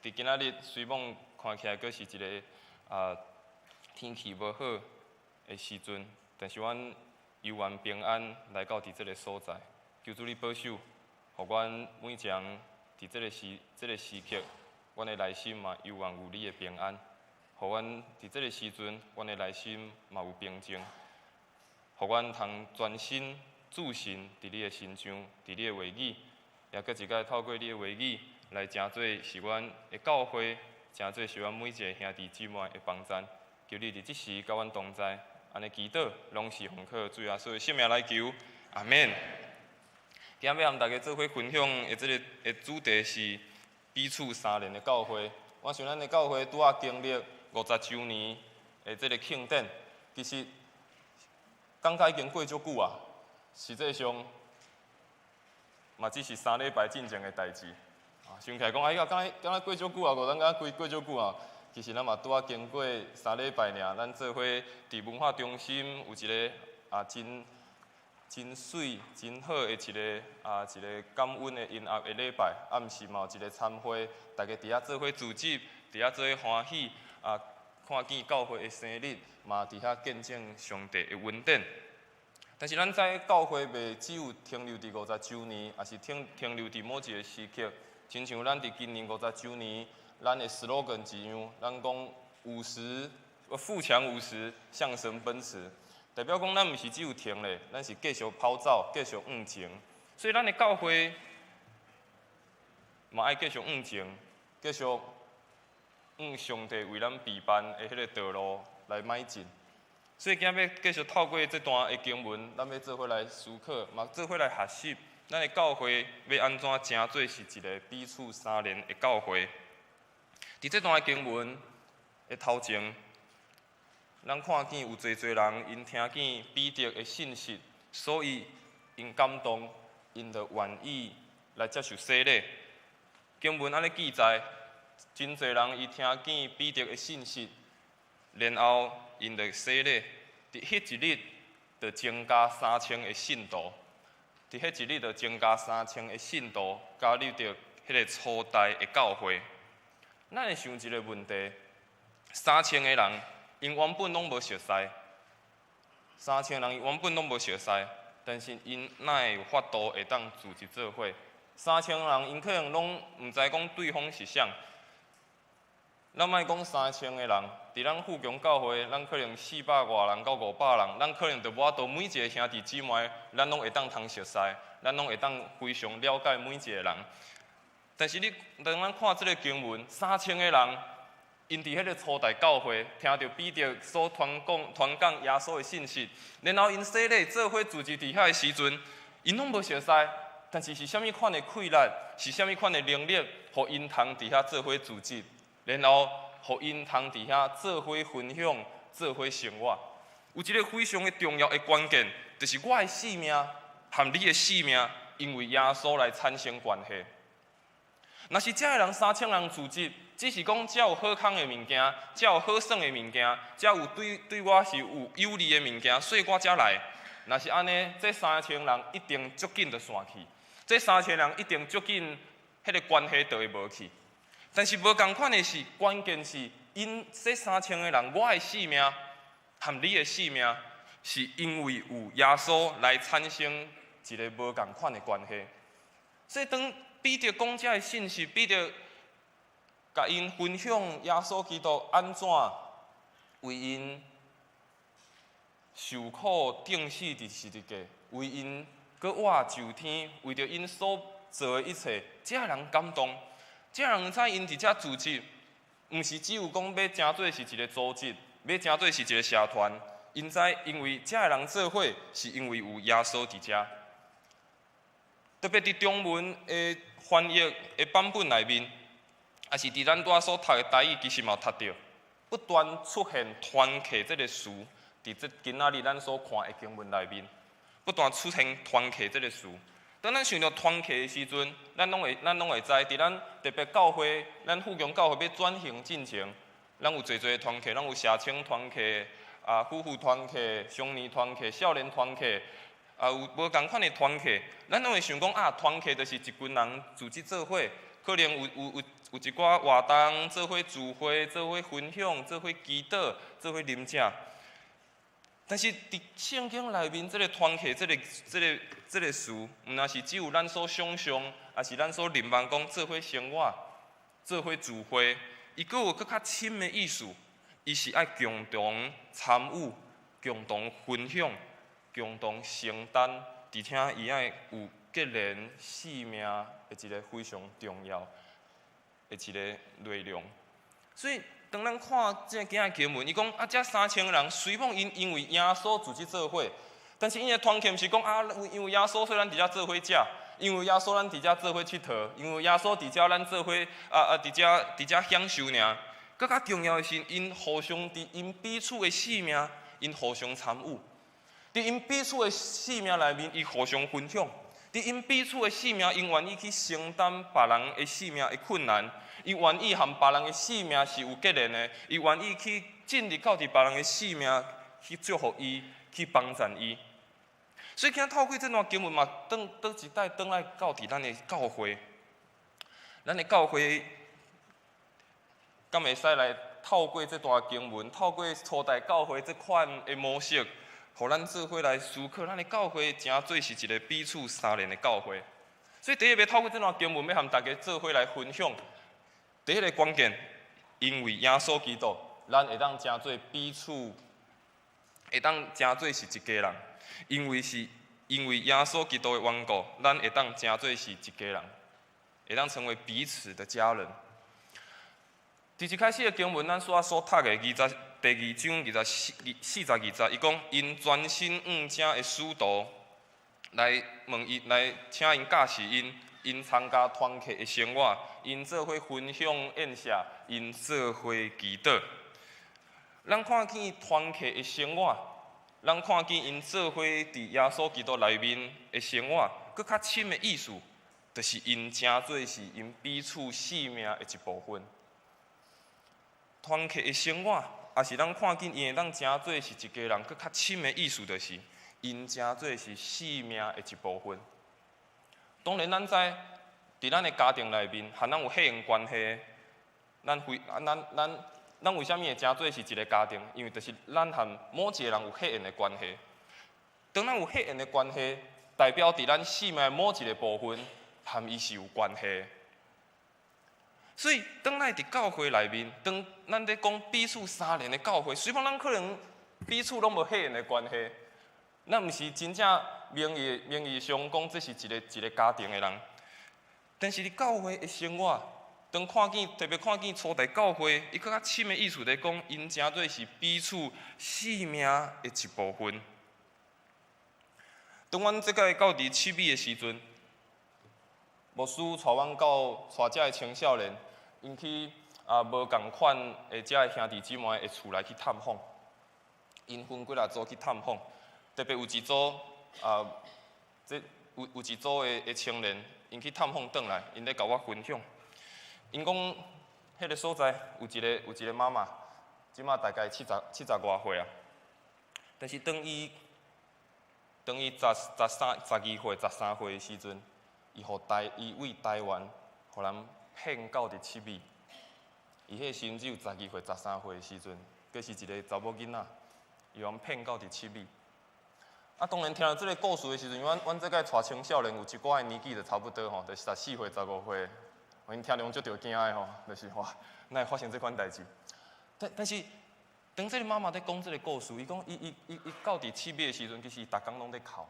Speaker 2: 佇今仔日雖罔看起來閣是一个天氣無好的時陣，但是阮猶原平安來到佇這个所在，求主你保守，予阮每一人佇這个時刻，阮的內心嘛猶原有你的平安，予阮佇這个時陣，阮的內心嘛有平靜，予阮通專心注神佇你的身上，佇你的話語，也閣一擺透過你的話語來成做是阮的教會，成做是阮每一个兄弟姊妹的幫贊。求你佇這時佮阮同在，按呢祈禱，攏是奉靠主耶穌的聖名來求，阿們。今仔欲和大家做伙分享的這个的主題是彼此相連的教會。我想咱的教會拄仔經歷50週年的這个慶典，其實感覺已經過足久啊。實際上，嘛只是3禮拜進前的代誌。想起來講，哎呀，敢若過足久啊，咱敢若過足久啊。其實咱嘛拄仔經過三禮拜爾，咱做伙佇文化中心有一个真媠、真好的一个感恩的音樂的禮拜，暗時嘛有一个餐會，大家佇遐做伙聚集，佇遐做伙歡喜，看見教會的生日，嘛佇遐見證上帝的恩典。但是咱知教會袂只有停留佇50週年，抑是停留佇某一个時刻，親像咱佇今年五十週年，咱的 slogan 一樣，咱講五十富強五十，向神奔馳。代表講，咱毋是只有停咧，咱是繼續跑走，繼續向前。所以，咱的教會嘛愛繼續向前，繼續向上帝為咱備辦的彼个道路來邁進。所以，今仔欲繼續透過這段的經文，咱欲做伙來思考，嘛做伙來學習，咱的教會欲按怎成做是一个彼此相連的教會。佇這段的經文的頭前，咱看見有濟濟人，𪜶聽見彼得的信息，所以𪜶感動，𪜶就願意來接受洗禮。經文按呢記載，真濟人伊聽見彼得的信息，然後𪜶就洗禮。佇彼一日，就增加3000个信徒。佇彼一日就增加3000个信徒加入著彼个初代的教會。咱會想一个問題：三千个人，𪜶原本攏無熟似；三千人原本攏無熟似，但是𪜶哪會有法度會當組織做伙？三千人，𪜶可能攏毋知講對方是啥。咱莫講三千个人，佇咱富強教會，咱可能400外人到500人，咱可能就無法度每一个兄弟姊妹，咱攏會當通熟似，咱攏會當非常了解每一个人。但是你當咱看這个經文，三千個人，𪜶佇彼个初代教會，聽著彼得所傳講傳講耶穌的信息，然後𪜶洗禮做伙聚集佇遐的時陣，𪜶攏無熟似，但是是啥物款的氣力，是啥物款的能力，予𪜶通佇遐做伙聚集，然後予𪜶通佇遐做伙分享、做伙生活。有一个非常的重要的關鍵，就是我的性命和你的性命，因為耶穌來產生關係。若是遮的人3000人聚集，只是講遮有好康的物件，遮有好耍的物件，遮有對對我是有有利的物件，所以我才來。若是按呢，這三千人一定足緊就散去，這三千人一定足緊，彼个關係就會無去。但是無仝款的是，關鍵是𪜶這三千个人，我的性命和你的性命，是因為有耶穌來產生一个無仝款的關係。所以當彼得講這个信息，彼得共𪜶分享耶穌基督按怎為𪜶受苦釘死佇十字架，為𪜶閣活上天，為著𪜶所做的一切，這人感動，這人知𪜶佇遮組織，毋是只有講欲成做是一个組織，欲成做是一个社團，𪜶知因為這个人做伙，是因為有耶穌佇遮。特別佇中文的翻譯的版本內面，抑是佇咱拄仔所讀的台語，其實嘛有讀著，不斷出現團契這个詞，佇這今仔日咱所看的經文內面，不斷出現團契這个詞。當咱想著團契的時陣，咱攏會知，佇咱特別教會，咱富強教會欲轉型進前，咱有濟濟團契，咱有社青團契、夫婦團契、青年團契、少年團契。啊，有無仝款的團契，咱攏會想講啊，團契就是一群人組織做伙，可能有一寡活動，做伙聚會，做伙分享，做伙祈禱，做伙啉食。但是佇聖經內面，這个團契，這个詞，毋若是只有咱所想象，抑是咱所認望講做伙生活、做伙聚會，伊閣有閣較深的意思，伊是愛共同參與、共同分享、共同承擔，而且伊愛有結連性命的一个非常重要的一个內容。所以，當咱看這今仔經文，伊講啊，這三千人雖罔𪜶因為耶穌組織做伙，但是𪜶的團契毋是講啊，因為耶穌所以咱佇遮做伙食，因為耶穌咱佇遮做伙𨑨迌，因為耶穌佇遮咱做伙佇遮享受爾。閣較重要的是，𪜶互相佇𪜶彼此的性命，𪜶互相參與。佇𪜶彼此的性命內面，伊互相分享；佇𪜶彼此的性命，𪜶願意去承擔別人的性命的困難，伊願意和別人的性命是有結連的，伊願意去進入到佇別人的性命去祝福伊，去幫贊伊。所以，今透過這段經文嘛，轉倒一代轉來到佇咱的教會，咱的教會敢會使來透過這段經文，透過初代教會這款的模式，予咱做伙來思考，咱的教會誠做是一个彼此相連的教會。所以第一个透過這段經文，欲和大家做伙來分享。第一个關鍵，因為耶穌基督，咱會當誠做彼此，會當誠做是一家人。因為耶穌基督的緣故，咱會當誠做是一家人，會當成為彼此的家人。佇一開始的經文，咱所讀的第二章24、42節，伊講𪜶專心向遮的使徒來問伊，來請𪜶教示𪜶，𪜶參加團契的生活，𪜶做伙分享宴席，𪜶做伙祈禱。咱看見團契的生活，咱看見𪜶做伙佇耶穌基督內面的生活，閣較深的意思，就是𪜶誠做是𪜶彼此性命的一部分。團契的生活，也是咱看見𪜶會當誠做是一家人，閣較深的意思，就是𪜶誠做是性命的一部分。當然，咱知佇咱的家庭內面，和咱有血緣關係，咱非啊，咱咱咱為啥物會成做是一个家庭？因為就是咱和某一个人有血緣的關係。當咱有血緣的關係，代表佇咱生命的某一个部分，和伊是有關係。所以，當咱佇教會內面，當咱咧講彼此相連的教會，雖然咱可能彼此攏無血緣的關係，咱毋是真正名義上講這是一个一个家庭的人，但是佇教會的生活，當看見特別看見初代教會，伊閣較深的意思咧講，𪜶成做是彼此生命的一部分。當阮這擺到佇七美的時陣，牧師帶阮到帶遮的青少年，𪜶去啊無仝款的遮的兄弟姊妹的厝內去探訪，𪜶分幾若組去探訪，特別有一組啊，這有一組的青年，𪜶去探訪轉來，𪜶咧共我分享，𪜶講彼個所在有一個媽媽，這馬大概七十外歲啊，但是當伊十三12歲、13歲的時陣，伊為台灣，予人騙到佇七美。伊彼時陣只有12歲、13歲的時陣，閣是一個查某囡仔，予人騙到佇七美。啊，當然聽著這个故事的時陣，因為阮這屆帶青少年有一寡的年紀就差不多吼，就是14歲、15歲，𪜶聽著攏足著驚的吼，就是哇，哪會發生這款代誌？但是，當這个媽媽咧講這个故事，伊講伊到佇七美的時陣，其實伊逐工攏咧哭，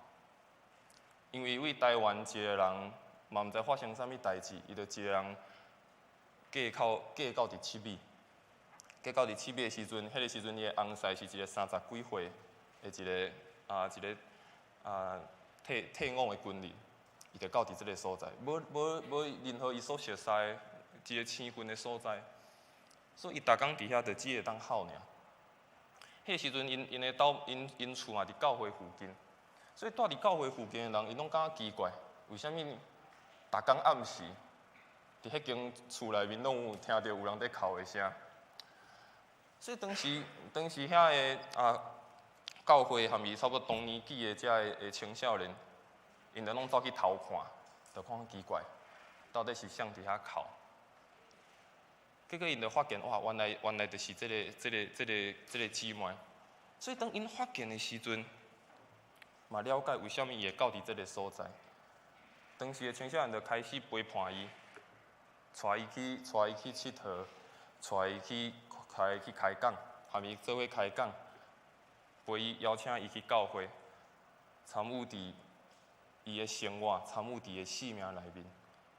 Speaker 2: 因為為台灣一个人，嘛毋知發生啥物代誌，伊就一个人嫁到佇七美，嫁到佇七美的時陣，彼个時陣伊的翁婿是一个30幾歲的一个退伍的軍人，伊就到佇這个所在，無任何伊所熟悉的一個生分的所在，所以伊逐工佇遐就只會當哭爾。彼个時陣，𪜶的兜，𪜶厝嘛佇教會附近，所以住佇教會附近的人，𪜶攏感覺奇怪，為啥物逐工暗時，佇彼間厝內面攏有聽著有人佇哭的聲？所以當時遐个啊，教會和伊差不多同年紀的遮个青少年，𪜶就攏走去偷看，就看奇怪，到底是啥佇遐哭？結果𪜶就發現，哇，原來就是這個姊妹。所以當𪜶發現的時陣，嘛了解為啥物伊會到佇這个所在。當時的青少年就開始陪伴伊，帶伊去𨑨迌，帶伊去開去開講，和伊做伙開講，陪伊邀請伊去教會，參與佇伊的生活，參與佇伊的生命內面。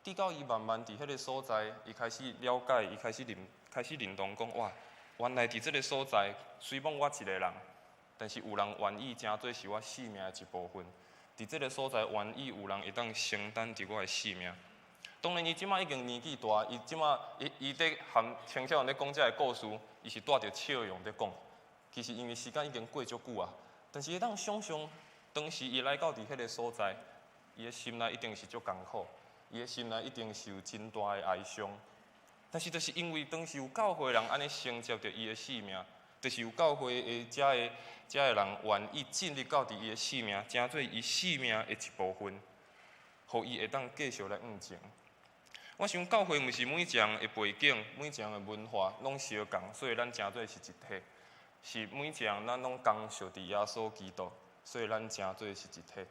Speaker 2: 直到伊慢慢佇彼个所在，伊開始了解，伊開始認同講，哇，原來佇這个所在，雖罔我一个人，但是有人願意成做是我生命的一部分。佇這个所在，願意有人會當承擔佇我的生命。當然，伊這馬已經年紀大，伊這馬伊佇和青少年咧講這个故事，伊是帶著笑容佇講。其實因為時間已經過足久啊，但是會當想像，當時伊來到佇彼个所在，伊的心內一定是足艱苦。伊的心內一定是有真大的哀傷，但是就是因為當時有教會人按呢承接著伊的生命，就是有教會的遮的人願意進入到佇伊的生命，成做伊生命的一部分，予伊會當繼續來向前。我想教會毋是每一個人的背景、每一個人的文化攏相仝，所以咱成做是一體；是每一個人咱攏共屬佇耶穌基督，所以咱成做是一體。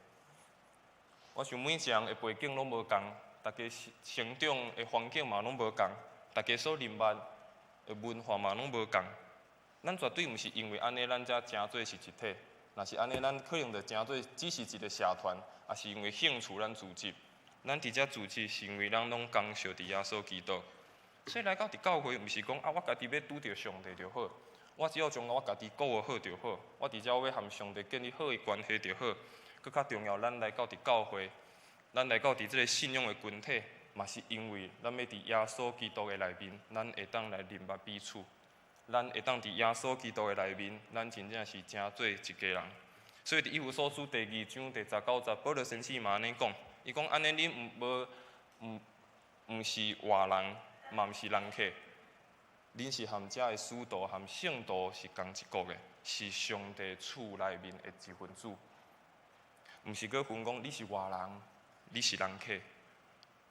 Speaker 2: 我想每一個人的背景攏無仝。大家成長的環境嘛攏無仝，大家所認捌的文化嘛攏無仝。咱絕對毋是因為按呢，咱才成做是一體。若是按呢，咱可能就成做只是一個社團，抑是因為興趣咱組織。咱佇遮組織是因為咱攏共屬佇耶穌基督。所以來到佇教會，毋是講啊，我家己欲拄著上帝就好，我只要將我家己顧好就好，我佇遮欲和上帝建立好的關係就好。閣較重要，咱來到佇教會。咱來到佇這个信仰的群體，嘛是因為咱欲佇耶穌基督的內面，咱會當來認捌彼此。咱會當佇耶穌基督的內面，咱真正是成做一家人。所以佇以弗所書第二章第19節，保羅先生嘛按呢講，伊講按呢恁毋無毋毋是外人，嘛毋是人客，恁是和遮的使徒和聖徒是仝一國的，是上帝厝內面的一份子。毋是閣分講你是外人，你是人客，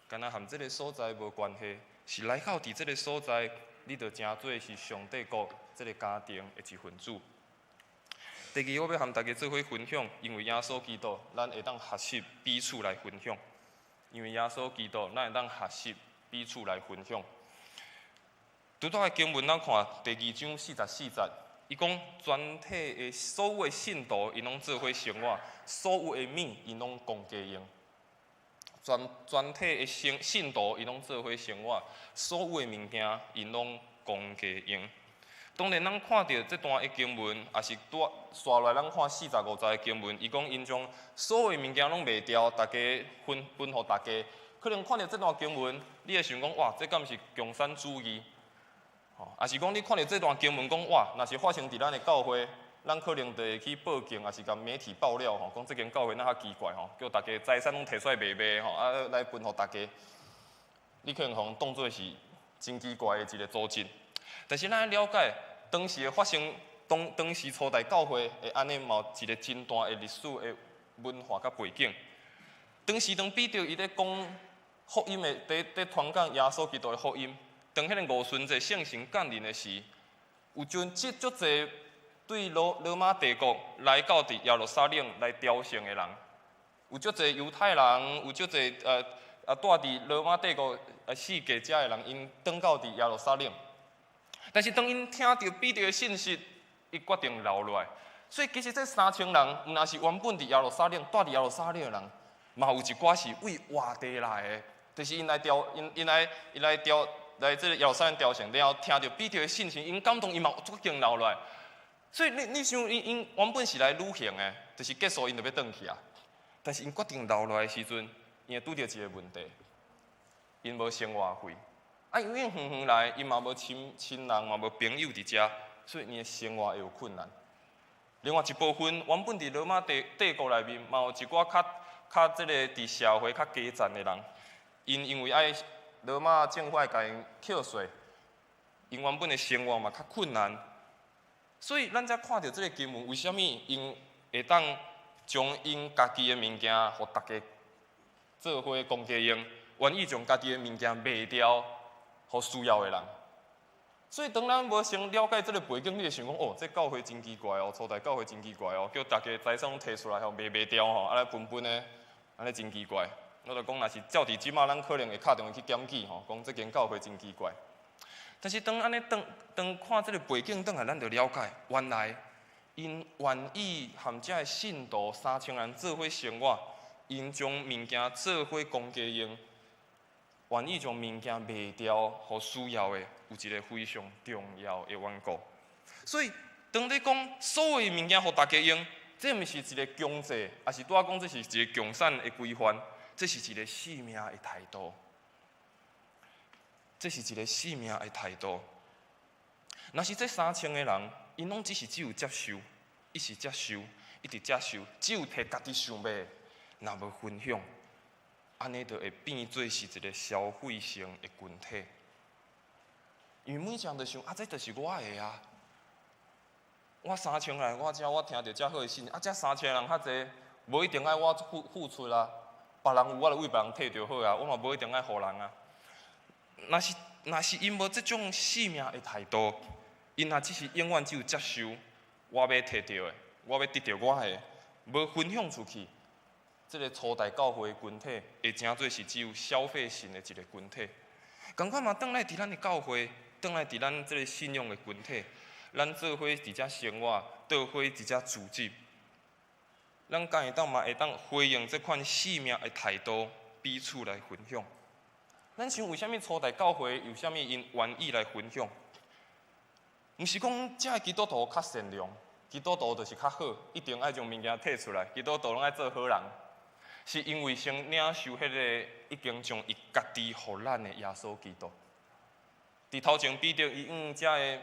Speaker 2: 敢若和這个所在無關係，是來到佇這个所在，你就成做是上帝國這个家庭的一份子。第二，我欲和大家做伙分享，因為耶穌基督，咱會當學習彼此來分享。因為耶穌基督，咱會當學習彼此來分享。拄拄仔經文咱看第二章44節，伊講全體的所有的信徒，𪜶攏做伙生活；所有的物，𪜶攏公家用。全體的信徒，𪜶攏做伙生活；所有的物件，𪜶攏公家用。當然，咱看著這段的經文，也是拄紲落來，咱看45節的經文，伊講𪜶將所有的物件攏賣掉，大家分分予大家。可能看著這段經文，你會想講：哇，這敢毋是共產主義？吼，抑是講你看著這段經文講：哇，若是發生佇咱的教會，咱可能就會去報警，抑是共媒體爆料吼，講這間教會哪較奇怪吼，叫大家財產攏提出來賣賣吼，啊來分予大家。你可能予人當做是真奇怪的一個組織。但是咱愛了解，當時的發生，當時初代教會會按呢，嘛有一個真大的歷史的文化佮背景。當時當彼得伊咧講福音的，佇傳講耶穌基督的福音，當彼個五旬節聖神降臨的時，有真這足濟對羅馬帝國來到佇耶路撒冷來朝聖的人，有足濟猶太人，有足濟住佇羅馬帝國四界遮的人，𪜶轉到佇耶路撒冷。但是當𪜶聽著彼得的信息，伊決定留落來。所以其實這3000人，毋但是原本佇耶路撒冷住佇耶路撒冷的人，嘛有一寡是為外地來的，就是𪜶來朝，𪜶𪜶來𪜶來朝來這个耶路撒冷朝聖，然後聽著彼得的信息，𪜶感動，伊嘛決定留落來。所以你想，𪜶𪜶原本是來旅行的，就是結束𪜶就欲轉去啊。但是𪜶決定留落來的時陣，𪜶會拄著一个問題，𪜶無生活費。啊，因為𪜶遠遠來，𪜶嘛無親人，嘛無朋友佇遮，所以𪜶的生活會有困難。另外一部分，原本佇羅馬帝國內面，嘛有一寡較這个佇社會較低層的人，𪜶因為愛羅馬政府愛共𪜶扣稅，𪜶原本的生活嘛較困難。所以咱才看著這个經文，為啥物𪜶會當將𪜶家己的物件，予大家做伙公家用，願意將家己的物件賣掉，予需要的人。所以當咱無先了解這个背景，你會想講：哦，這教會真奇怪哦，初代教會真奇怪哦，叫大家財產攏提出來予賣賣掉吼，啊來分分的，按呢真奇怪。我就講，若是照佇這馬，咱可能會敲電話去檢舉吼，講這間教會真奇怪。但是當按呢當當看這个背景轉來，咱就了解，原來𪜶願意和這个信徒3000人做伙生活，𪜶將物件做伙公家用，願意將物件賣掉，予需要的，有一个非常重要的緣故。所以，當你講所有物件予大家用，這毋是一个強制，抑是拄仔講這是一个共產的規範，這是一个性命的態度。這是一个性命的態度。若是這3000个人，𪜶攏只是只有接受，一直接受，一直接受，只有提家己想欲，若無分享，按呢就會變做是一个消費性的群體。因為每一人都想啊，這就是我的啊。我3000人，我遮我聽著遮好的信息，啊，這3000人較濟，無一定愛我付出啊。別人有，我就為別人提就好啊，我嘛無一定愛予人啊。若是𪜶無這種性命的態度，𪜶若只是永遠只有接受我欲提著的，我欲得著我的，無分享出去，這个初代教會的群體會成做是只有消費性的一个群體。仝款嘛，轉來佇咱的教會，轉來佇咱這个信仰的群體，咱做伙佇遮生活，做伙佇遮組織，咱敢會當嘛會當回應這款性命的態度，彼此來分享。咱想為啥物初代教會有啥物𪜶願意來分享？毋是講遮的基督徒較善良，基督徒就是較好，一定愛將物件提出來，基督徒攏愛做好人。是因為先領受彼个已經將伊家己予咱的耶穌基督。佇頭前彼得伊向遮的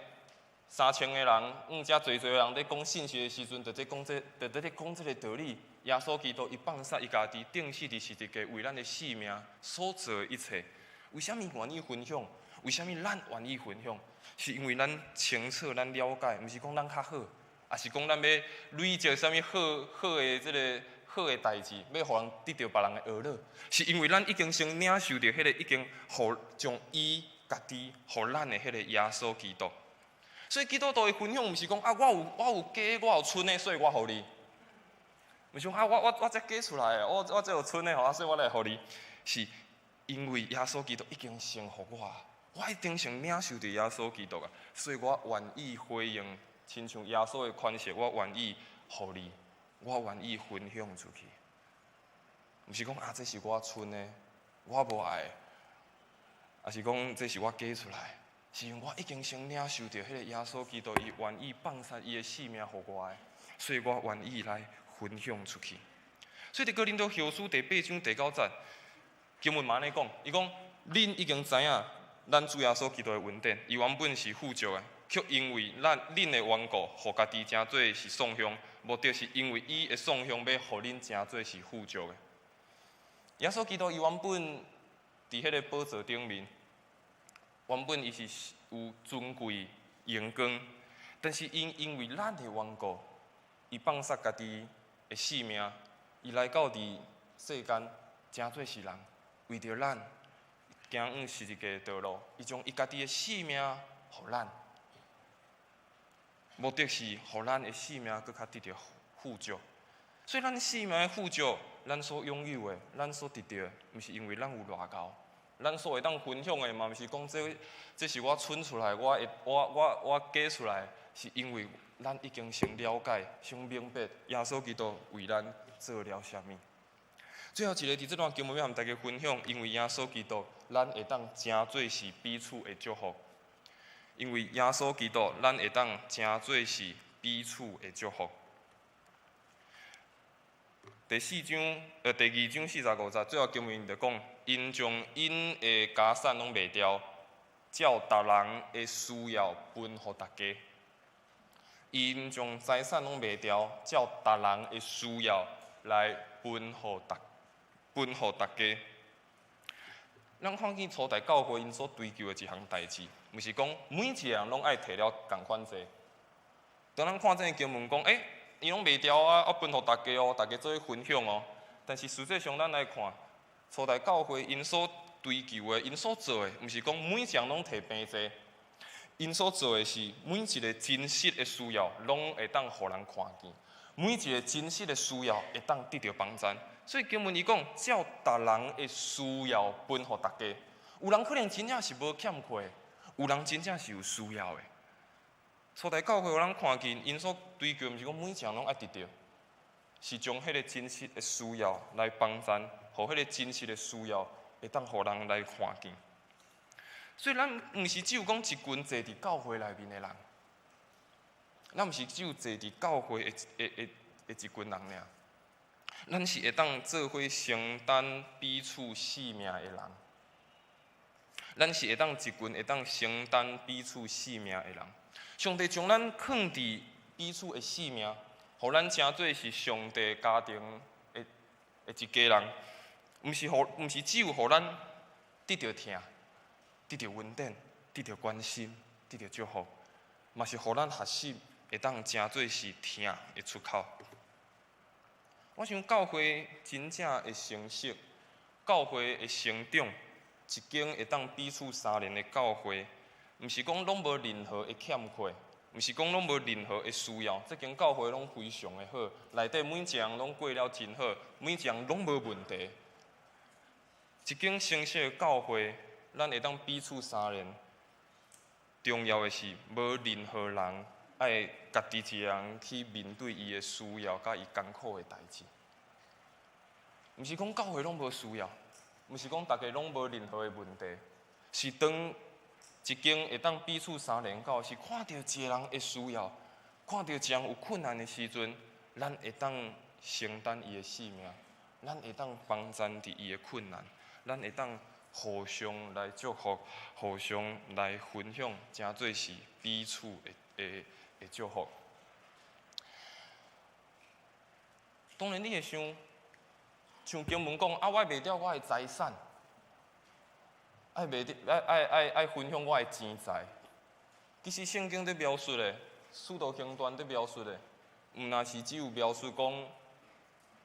Speaker 2: 3000个人，向遮濟濟人咧講信息的時陣，就咧講這，就咧講這个道理。耶穌基督伊放捨伊家己，釘死佇十字架，為咱的性命所做的一切。為啥物願意分享？為啥物咱願意分享？是因為咱清楚、咱了解，毋是講咱較好，抑是講咱欲累積啥物好好的這个好的代誌，欲予人得著別人的呵咾，是因為咱已經先領受著彼個已經予將伊家己予咱的彼個耶穌基督。所以基督徒的分享，毋是講啊，我有加，我有賰的，所以我予你。毋是講啊，我才加出來的，我才有賰的吼，所以我來予你。是因為耶穌基督已經先予我，我已經先領受著耶穌基督啊，所以我願意回應，親像耶穌的款式，我願意予你，我願意分享出去。毋是講啊，這是我賰的，我無愛，抑是講這是我加出來，是因為我已經先領受著彼個耶穌基督，伊願意放捨伊的性命予我的，所以我願意來分享出去。所以佇哥林多後書第八章第九節，經文嘛按呢講，伊講恁已經知影，咱主耶穌基督的恩典，伊原本是富足的，卻因為咱恁的緣故，予家己成做是喪凶，目的是因為伊的喪凶，欲予恁成做是富足的。耶穌基督伊原本佇彼个寶座頂面，原本伊是有尊貴榮光，但是𪜶因為咱的緣故，伊放捨家己的性命，伊來到佇世間，成做是人，為著咱行往十字架的道路，伊將伊家己的性命予咱，目的是予咱的性命閣較得著富足。所以咱性命的富足，咱所擁有的，咱所得著的，毋是因為咱有偌𠢕，咱所會當分享的嘛，毋是講這是我賰出來，我會我我我加出來，是因為咱已經先了解、先明白耶穌基督為咱做了啥物。最後一个佇這段經文欲和大家分享，因為耶穌基督，咱會當成做是彼此的祝福。因為耶穌基督，咱會當成做是彼此的祝福。第四章，第二章四十五節，最後經文就講，𪜶將𪜶的家產攏賣掉，照逐人的需要分予大家。𪜶將財產攏賣掉，照逐人的需要來分予大家。咱看見初代教會𪜶所追求的一項代誌，毋是講每一個人攏愛提了仝款濟。當咱看這个經文講，伊攏賣掉啊，啊分予大家哦，大家做伙分享哦。但是實際上，咱來看初代教會𪜶所追求的，𪜶所做的，毋是講每一個人攏提平濟。𪜶所做的是每一個真實的需要，攏會當予人看見；每一個真實的需要，會當得著幫贊。所以經文伊講，照逐人的需要分予大家。有人可能真正是無欠缺，有人真正是有需要的。初代教會，予咱看見，𪜶所追求，毋是講每一個人攏愛得著，是將彼个真實的需要來幫贊，予彼个真實的需要會當予人來看見。所以咱毋是只有講一群坐佇教會內面的人，咱毋是只有坐佇教會的一群人爾，咱是會當做伙承擔彼此性命的人。咱是會當一群會當承擔彼此性命的人。上帝將咱囥佇彼此的性命，予咱成做是上帝家庭的一家人，毋是只有予咱得著疼，得著恩典，得著關心，得著祝福，嘛是予咱學習會當成做是疼的出口。我想教會真正的成熟，教會的成長，一間會當彼此相連的教會，毋是講攏無任何的欠缺，毋是講攏無任何的需要。這間教會攏非常的好，內底每一個人攏過了真好，每一個人攏無問題。一間成熟的教會，咱會當彼此相連。重要的是，無任何人愛家己一个人去面對伊的需要，佮伊艱苦的代誌。毋是講教會攏無需要，毋是講大家攏無任何的問題，是當一間會當彼此相連到，是看著一个人的需要，看著一個人有困難的時陣，咱會當承擔伊的性命，咱會當幫贊佇伊的困難，咱會當互相來祝福，互相來分享，成做是彼此的祝福。當然，你會想，像經文講啊，我賣掉我的財產，愛賣掉，愛愛愛愛分享我的錢財。其實聖經佇描述的，使徒行傳佇描述的，毋若是只有描述講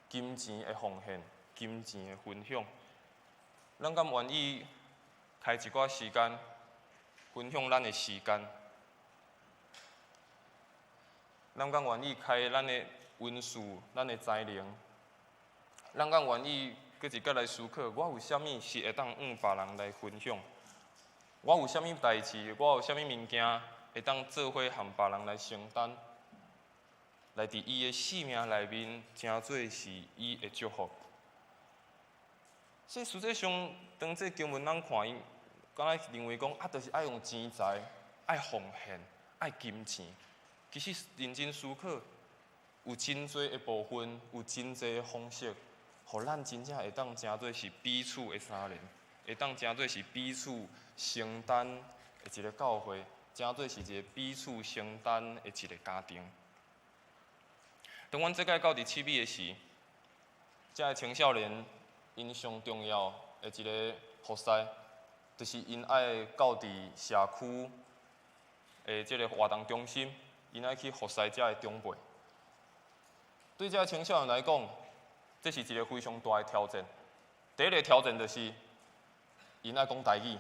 Speaker 2: 金錢的奉獻、金錢的分享？咱敢願意開一寡時間分享咱的時間？咱敢願意開咱的恩賜、咱的才能？咱敢願意閣一擺來思考，我有啥物是會當向別人來分享？我有啥物代誌？我有啥物物件會當做伙和別人來承擔？來佇伊的生命內面，成做是伊的祝福。所以實際上，當這經文咱看伊，敢若認為講啊，就是愛用錢財、愛奉獻、愛金錢。其實認真思考，有真濟的部分，有真濟的方式，予咱真正會當成做是彼此的相連，會當成做是彼此承擔的一个教會，成做是一个彼此承擔的一个家庭。當阮這擺到佇七美的時，遮个青少年𪜶上重要的一个服侍，就是𪜶愛到佇社區的這个活動中心，𪜶愛去服侍遮个長輩。對遮个青少年來講，這是一个非常大的挑戰。第一个挑戰就是，𪜶愛講台語，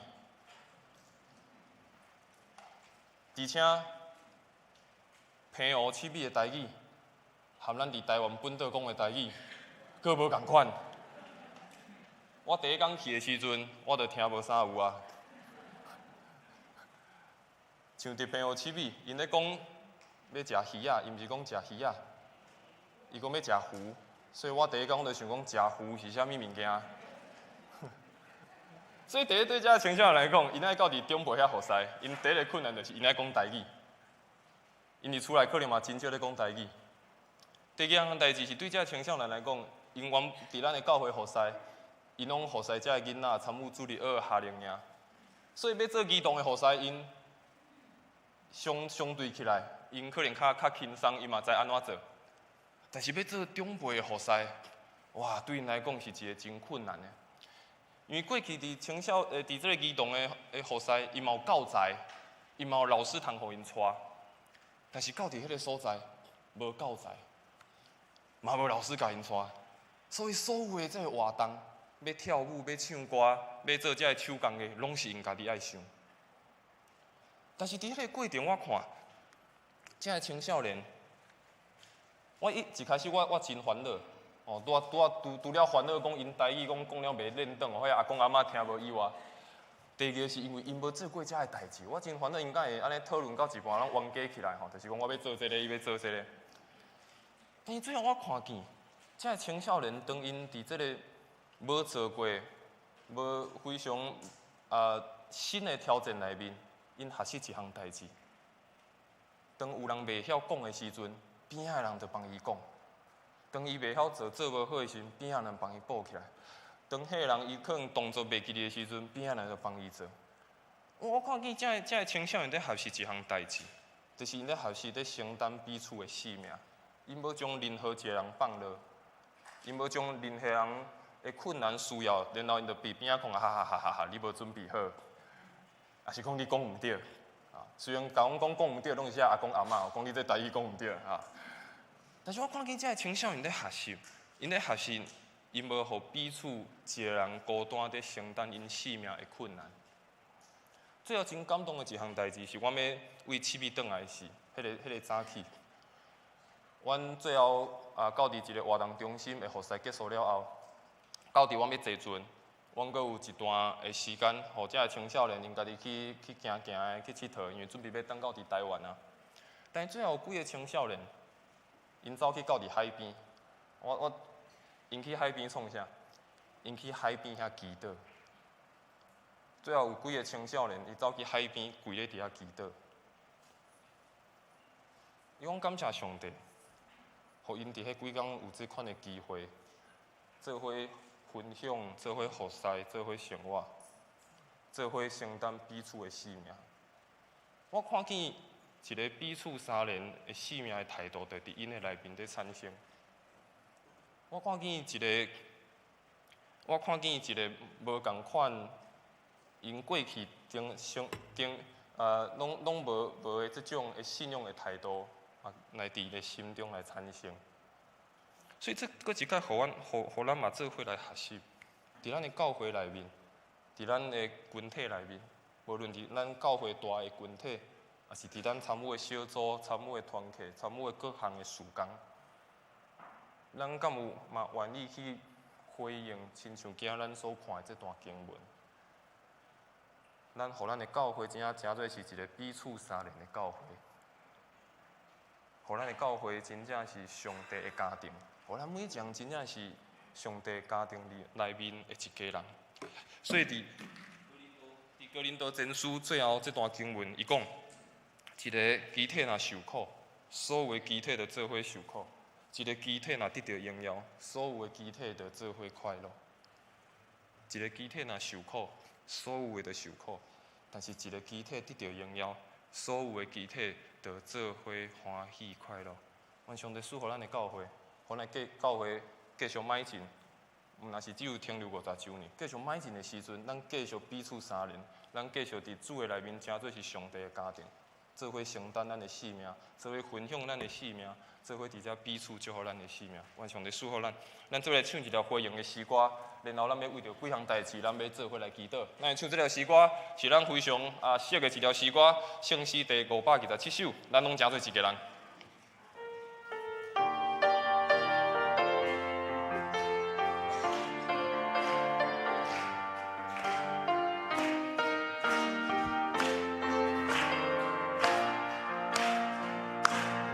Speaker 2: 而且澎湖七美的台語，和咱佇台灣本島講的台語，閣無仝款。我第一工去的時陣，我就聽無啥有啊。像佇澎湖七美，𪜶咧講欲食魚仔，伊毋是講食魚仔，伊講欲食魚，所以我第一工就想講食魚是啥物物件。所以第一對遮青少年來講，𪜶愛到佇長輩遐服侍，𪜶第一个困難就是𪜶愛講台語。𪜶佇厝內可能嘛真少咧講台語。第二項代誌是對遮青少年來講，𪜶原佇咱的教會服侍，𪜶攏服侍遮个囡仔參與主日學夏令營，所以欲做兒童的服侍，𪜶相相對起來，𪜶可能較較輕鬆，伊嘛知按怎做。但是欲做長輩的服侍，哇，對𪜶來講是一个真困難的。因為過去佇青少佇這个兒童的的服侍，伊嘛有教材，伊嘛有老師通予𪜶帶，但是到佇彼个所在，無教材，嘛無老師共𪜶帶，所以所有的這个活動，欲跳舞、欲唱歌、欲做這个手工藝，攏是𪜶家己愛想。但是佇彼个過程，我看，這个青少年，我一一開始我我真煩惱，哦，拄仔拄仔除除了煩惱講𪜶台語講講了袂輪轉，予遐阿公阿嬤聽無以外，第二个是因為𪜶無做過遮个代誌，我真煩惱𪜶敢會按呢討論到一半攏冤家起來吼，就是講我欲做這个，伊欲做這个。但是最後我看見，遮个青少年當𪜶佇這个無做過、無非常啊新的挑戰內面，𪜶學習一項代誌。當有人袂曉講的時陣，邊仔的人就幫伊講；當伊袂曉做、做無好的時陣，邊仔人幫伊補起來。當彼個人伊可能動作袂記得的時陣，邊仔人就幫伊做。我看見遮个遮个青少年佇學習一項代誌，就是𪜶咧學習佇承擔彼此的使命。𪜶無將任何一個人放落，𪜶無將任何人的困難需要，然後𪜶就佇邊仔看哈哈哈哈哈，你無準備好，抑是講你講毋對啊？雖然共阮講講毋對，攏是阿公阿嬤講你這台語講毋對啊。但是我看見遮个青少年咧學習，𪜶咧學習，𪜶無予彼此一个人孤單佇承擔𪜶生命的困難。最後真感動的一項代誌是，阮欲為七美轉來時，彼个早起，阮最後啊到佇一个活動中心的服侍結束了後，到佇阮欲坐船，阮閣有一段的時間，予遮个青少年𪜶家己去去行行的去𨑨迌，因為準備欲轉到佇台灣啊。但是最後有幾个青少年，𪜶走去到佇海邊，我我𪜶去海邊創啥？𪜶去海邊遐祈禱。最後有幾个青少年，伊走去海邊跪咧佇遐祈禱。伊講感謝上帝，予𪜶佇彼幾工有這款的機會，做伙分享，做伙服侍，做伙生活，做伙承擔彼此的使命。我看見一个彼此相連的使命的態度，就佇𪜶的內面佇產生。我看見一个，我看見一个無仝款，𪜶過去頂上頂啊，攏攏無無的這種的信仰的態度，啊，來佇伊的心中來產生。所以這閣一擺，予阮，予咱嘛做伙來學習，佇咱的教會內面，佇咱的群體內面，無論佇咱教會大的群體，抑是佇咱參與的小組、參與的團契、參與的各項的事工，咱敢有嘛願意去回應，親像今仔咱所看的這段經文？咱予咱的教會真正成做是一个彼此相連的教會，予咱的教會真正是上帝的家庭，予咱每一个人真正是上帝家庭裡內面的一家人。所以佇哥林多前書最後這段經文，伊講，一个肢體若受苦，所有的肢體就做伙受苦；一个肢體若得著榮耀，所有的肢體就做伙快樂。一个肢體若受苦，所有的都受苦，但是一个肢體得著榮耀，所有的肢體就做伙歡喜快樂。願上帝賜予咱的教會，予咱的教會繼續邁進，毋若是只有停留50週年，繼續邁進的時陣，咱繼續彼此相連，咱繼續佇主的內面，成做是上帝的家庭，做伙承擔咱的使命，做伙分享咱的使命，做伙佇遮彼此祝福咱的使命。願上帝賜予咱，咱做伙來唱一條回應的詩歌，然後咱欲為著幾項代誌，咱欲做伙來祈禱。咱來唱這條詩歌，是咱非常熟的一條詩歌，聖詩第527首，咱攏成做一个人。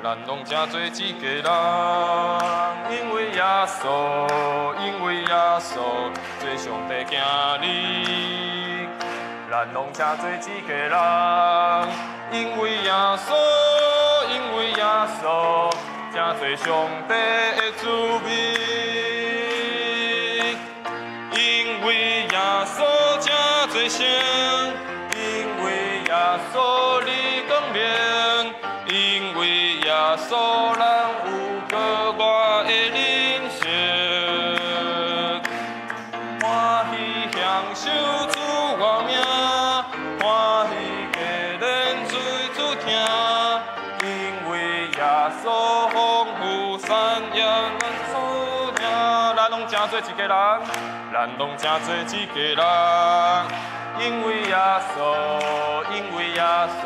Speaker 2: 咱攏成做一家人，因為耶穌，因為耶穌，做上帝囝兒。咱攏成做一家人，因為耶穌，因為耶穌，成做上帝的子民。因為耶穌成做聖，因為耶穌的光明，因為耶穌咱有格外的靈性，歡喜享受主光明，歡喜加練水主聽，因為耶穌豐富善言咱所聽，咱攏成做一家人，咱攏成做一家人，因為耶穌，因為耶穌，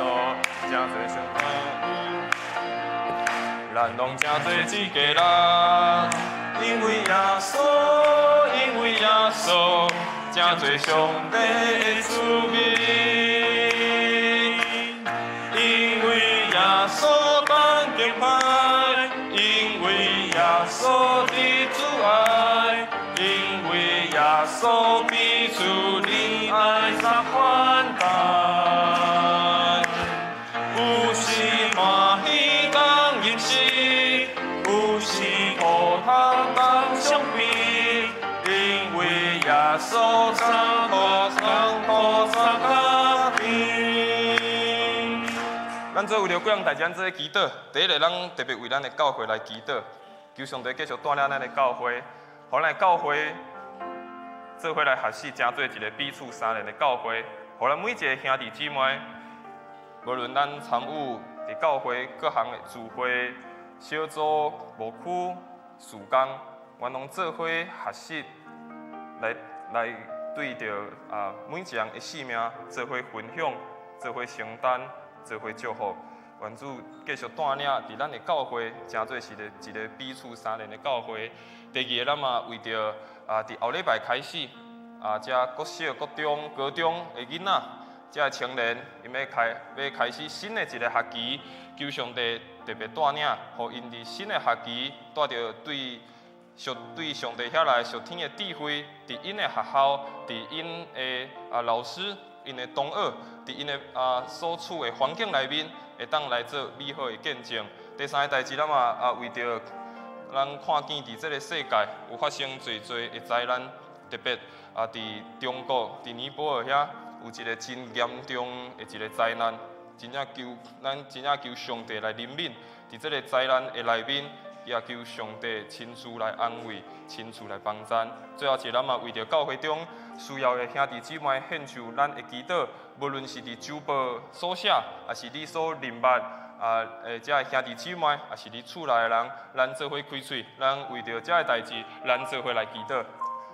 Speaker 2: 成做上帝。咱攏成做一家人，因為耶穌，因為耶穌，成做上帝的子民。因為耶穌當敬拜，因為耶穌的主愛，因為耶穌彼此憐愛三款待，有時歡喜當飲食，有時苦痛當傷悲，因為耶穌三苦三苦三家庭。咱做為著幾項代誌，咱做祈禱。第一个，咱特別為咱的教會來祈禱，求上帝繼續帶領咱的教會，予咱的教會做伙來學習，成做一个彼此相連的教會，予咱每一个兄弟姊妹，無論咱參與佇教會各項的聚會、小組、牧區、事工，阮攏做伙學習，來對著每一人的使命做伙分享、做伙承擔、做伙祝福。願主繼續帶領佇咱的教會，成做是一个彼此相連的教會。第二个，咱嘛為著佇後禮拜開始，遮國小、國中、高中的囡仔，遮的青年，𪜶欲開始新的一个學期，求上帝特別帶領，予𪜶佇新的學期帶著對上帝遐來屬天的智慧，佇𪜶的學校，佇𪜶的老師、𪜶的同學，佇𪜶的所處的環境內面，會當來做美好的見證。第三个代誌，咱嘛為著咱看見佇這个世界有發生濟濟的災難，特別佇中國、佇尼泊爾遐有一个真嚴重的一个災難，真正求咱真正求上帝來憐憫，佇這个災難的內面，也求上帝親自來安慰，親自來幫贊。最後一個，咱嘛為著教會中需要的兄弟姊妹獻上咱的祈禱，無論是佇周報所寫，抑是你所認捌啊，這个兄弟姊妹，抑是你厝內的人，咱做伙開喙，咱為著這个代誌，咱做伙來祈禱。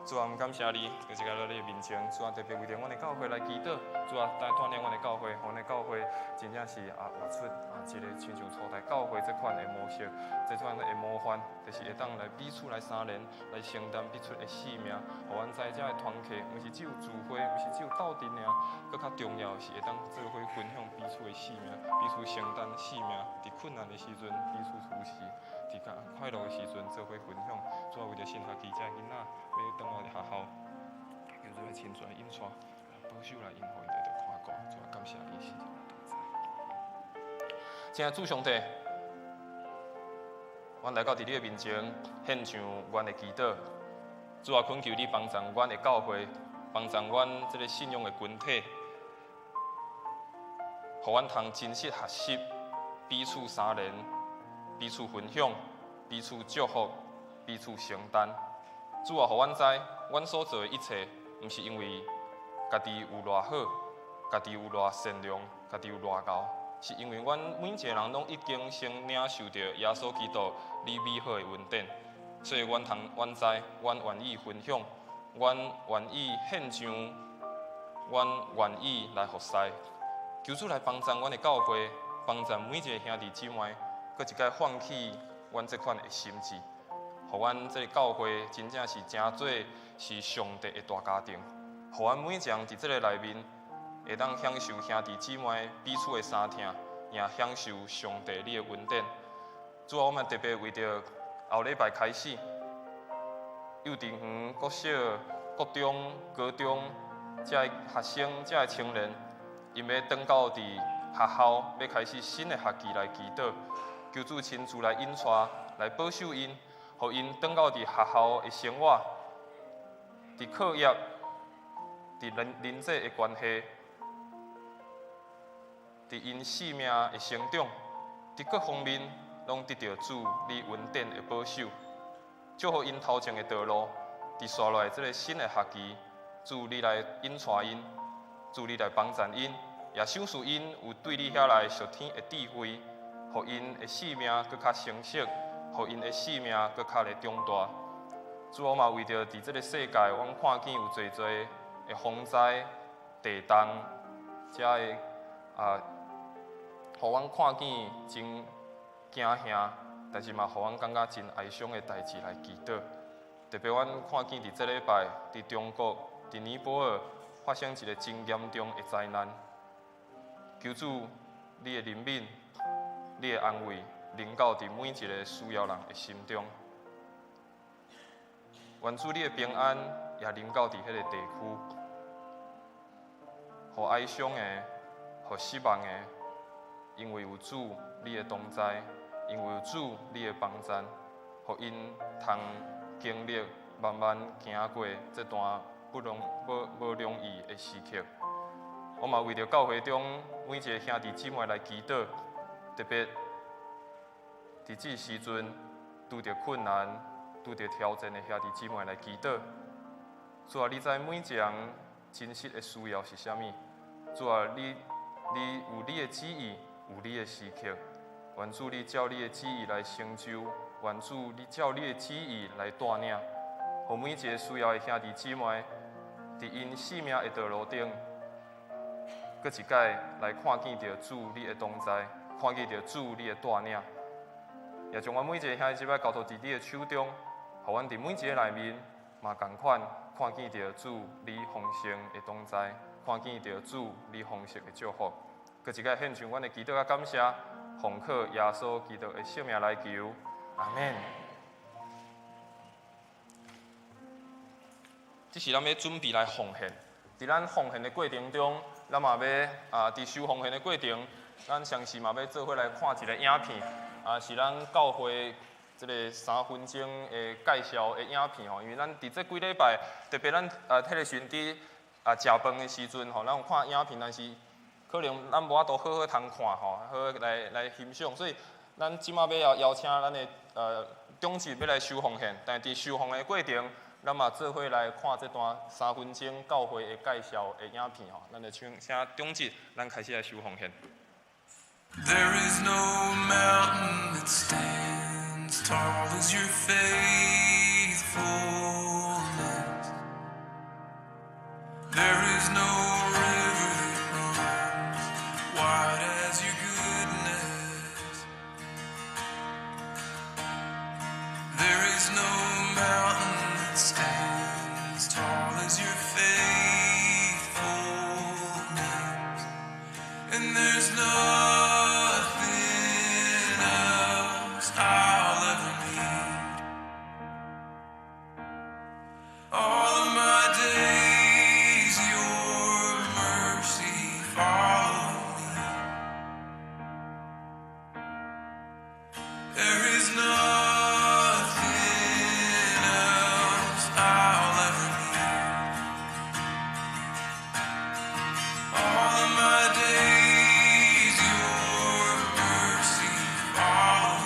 Speaker 2: 主啊，感謝你，閣一擺來到你的面前。主啊，特別為著阮的教會來祈禱。主啊，帶帶領阮的教會，予阮的教會真正是啊，活出啊一个親像初代教會這款的模式，這款的模範，就是會當來彼此來相連，來承擔彼此的使命。予阮知這个團契，毋是只有聚會，毋是只有鬥陣爾，閣較重要的是會當做伙分享彼此的使命，彼此承擔使命。佇困難的時陣，彼此扶持；佇較快樂的時陣，做伙分享。主啊，為著新學期這个囡仔欲轉來學校，求主來親自來引帶，保守來𪜶，予𪜶得著看顧。主啊，感謝你，時常同在。親愛主上帝，阮來到佇你的面前，獻上阮的祈禱。主啊，懇求你幫贊阮的教會，幫贊阮這个信仰的群體，予阮通真實學習彼此相連、彼此分享、彼此祝福、彼此承擔。主啊，予阮知，阮所做的一切，毋是因為家己有偌好，家己有偌善良，家己有偌𠢕，是因為阮每一個人攏已經先領受著耶穌基督你美好的恩典，所以阮通，阮知，阮願意分享，阮願意獻上，阮願意來服侍。求主來幫贊阮的教會，幫贊每一个兄弟姊妹，閣一擺喚起阮這款的心志。予阮這个教會真正是成做是上帝的大家庭，予阮每一个人佇這个內面會當享受兄弟姊妹彼此的相疼，也享受上帝你的恩典。主啊，我們特別為著後禮拜開始，幼稚園、國小、國中、高中這个學生、這个青年，𪜶欲轉到佇學校，欲開始新的學期來祈禱，求主親自來引帶、來保守𪜶。予𪜶轉到佇學校的生活，佇課業、佇人際的關係，佇𪜶生命的成長，佇各方面攏得著主你恩典的保守，祝福𪜶頭前的道路，佇紲落來這个新的學期，主你來引帶𪜶，主你來幫贊𪜶，也賞賜𪜶有對你遐來屬天的智慧，予𪜶的生命閣較成熟。予𪜶的生命閣較咧長大。主，我嘛為著佇這个世界，阮看見有濟濟的風災、地動，這个啊，予阮看見真驚嚇，但是嘛，予阮感覺真哀傷的代誌來祈禱。特別阮看見佇這禮拜，佇中國、佇尼泊爾發生一个真嚴重的災難。求主，你的憐憫，你的安慰，臨到佇每一个需要人的心中，願主你的平安也臨到佇彼个地區，予哀傷的，予失望的，因為有主你的同在，因為有主你的幫贊，予𪜶通經歷慢慢行過這段不容無無容易的時刻。我嘛為著教會中每一个兄弟姊妹來祈禱，特別佇這時陣拄著困難、拄著挑戰的兄弟姊妹來祈禱。主啊，你知每一個人真實的需要是啥物？主啊，你有你的旨意，有你的時刻。願主你照你的旨意來成就，願主你照你的旨意來帶領，予每一個需要的兄弟姊妹，佇𪜶生命的道路頂，閣一擺來看見著主你的同在，看見著主你的帶領。也將阮每一个兄弟姊妹交託佇你的手中，予阮佇每一个內面嘛仝款看見著主你豐盛的同在，看見著主你豐盛的祝福。閣一擺獻上阮的祈禱佮感謝，奉靠耶穌基督的聖名來求，阿們。這是咱欲準備來奉獻。佇咱奉獻的過程中，咱嘛欲啊，佇收奉獻的過程，咱相信嘛欲做伙來看一个影片。啊，是咱教會這个三分鐘的介紹的影片吼，因為咱佇這幾禮拜，特別咱啊，彼个時陣佇啊食飯的時陣吼，咱有看影片，但是可能咱無法度好好通看吼，好好來來欣賞，所以咱這馬欲邀邀請咱的長執欲來收奉獻，但佇收奉的過程，咱嘛做伙來看這段3分鐘教會的介紹的影片吼。咱就請請長執，咱開始來收奉獻。
Speaker 5: There is no mountain that stands tall as your faithfulness. There is no river that runs wide as your goodness. There is no mountain that stands tall as your faithfulness. And there's nothing else I'll ever need. All of my days, your mercy follow me. There is nothing else I'll ever need. All of my days, your mercy follow me.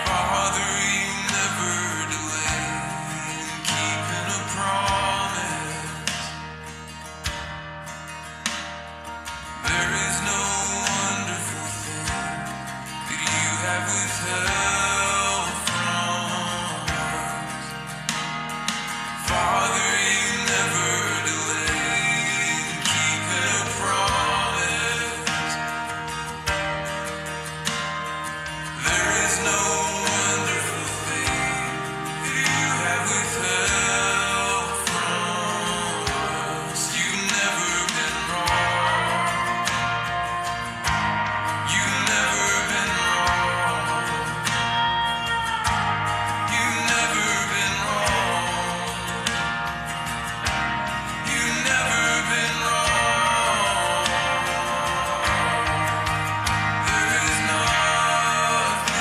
Speaker 5: Father, you never delay in keeping a promise. There is no wonderful thing that you have withheld from us. Father, you never delay in keeping a promise. There is no wonderful thing that you have withheld from us. You've never been wrong. You've never been wrong. You've never been wrong. You've never been wrong. There is nothing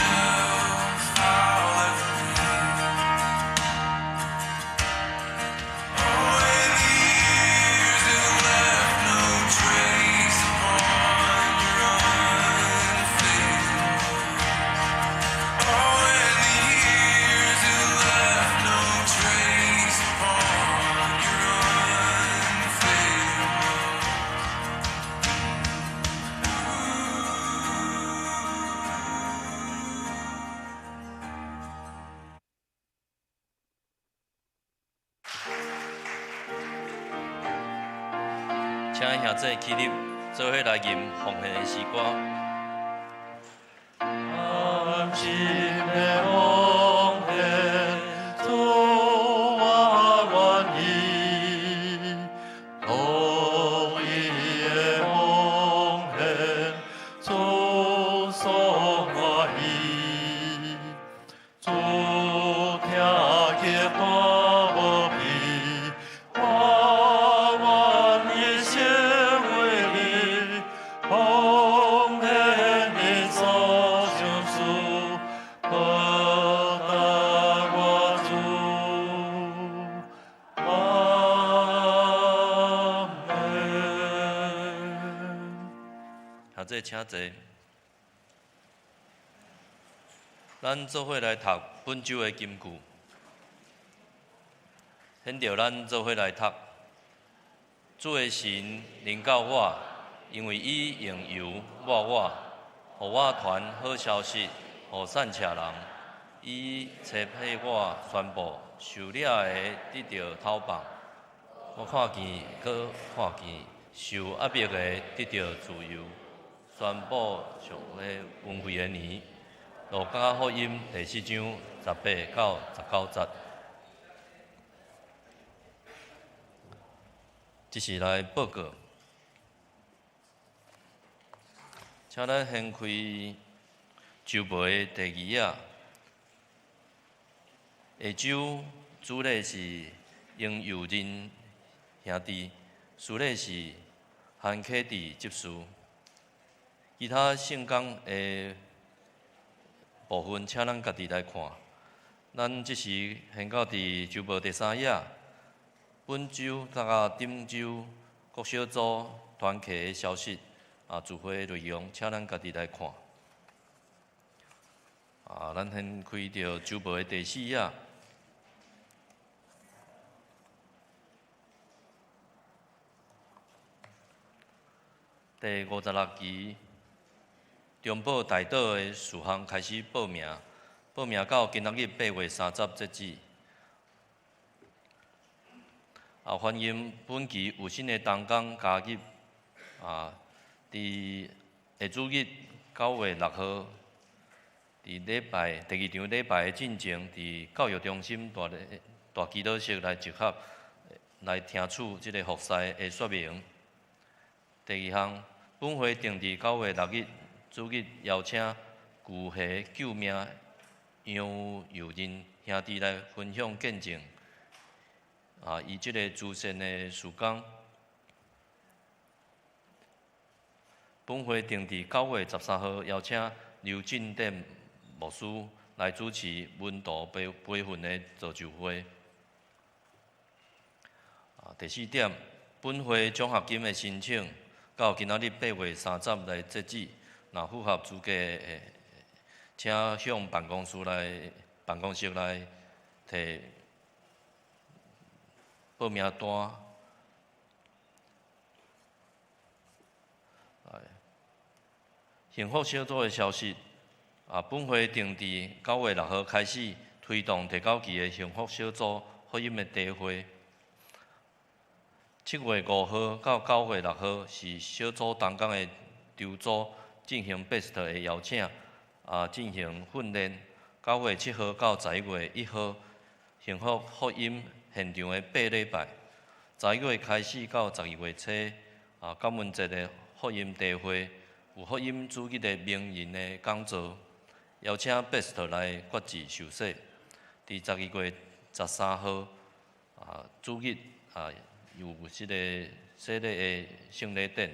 Speaker 5: else I'll ever need. Oh, and the years have left no trace upon your unfailing love. Oh, and the years have left no trace upon your unfailing love.
Speaker 3: 請兄弟起立，做伙來吟奉獻的詩歌。
Speaker 4: 甘心的奉獻，主我願意，樂意的奉獻，主所歡喜。主疼惜大無比，我願一生為你奉獻你所賞賜，報答我主。阿門。
Speaker 3: 兄弟請坐。咱做伙來讀本周的金句。現著咱做伙來讀。主的神臨到我，因為伊用油抹我，予我傳好消息，予散赤人。伊差派我宣布受掠的得著釋放，無看見閣看見，受壓迫的得著自由，宣布上帝恩惠的年。路加福音第4章18到19節。這是來報告，請咱掀開周報的第二頁。下晝主禮是杨佑仁兄弟，司禮是韩启智执事。其他圣工的部分，请咱家己来看。咱这时现到伫周报第三页，本周佮顶周各小组团契的消息啊，聚会内容，请咱家己来看。啊，咱先开著周报的第四页。第56期中保代祷的事项开始报名，报名到今仔日8月30截止。啊，欢迎本期有新的同工加入。啊，伫下主日9月6号，伫礼拜第二场礼拜的进前，伫教育中心大大祈祷室来集合，来听取这个服事的说明。第二项，本会定伫9月6日主日邀请旧下救命杨友仁兄弟来分享见证。啊，伊这个慈善的事工。本会定伫9月13号邀请刘进典牧师来主持门徒培培训的造就会。啊，第四点，本会奖学金的申请到今仔日8月30来截止，若符合资格的，请向办公室来提报名单。幸福小组的消息，啊，本会定伫9月6号开始推动第九期的幸福小组福音的茶会。7月5号到9月6号是小组同工的筹组进行 BEST 的邀请，啊，进行训练。9月7号到11月1号，幸福福音现场的8礼拜。11月开始到12月初，啊，感恩节的福音茶会，有福音主义的名人的讲座，邀请 BEST 来决志受洗。伫12月13号，啊，主日啊，有这个洗礼的圣礼典，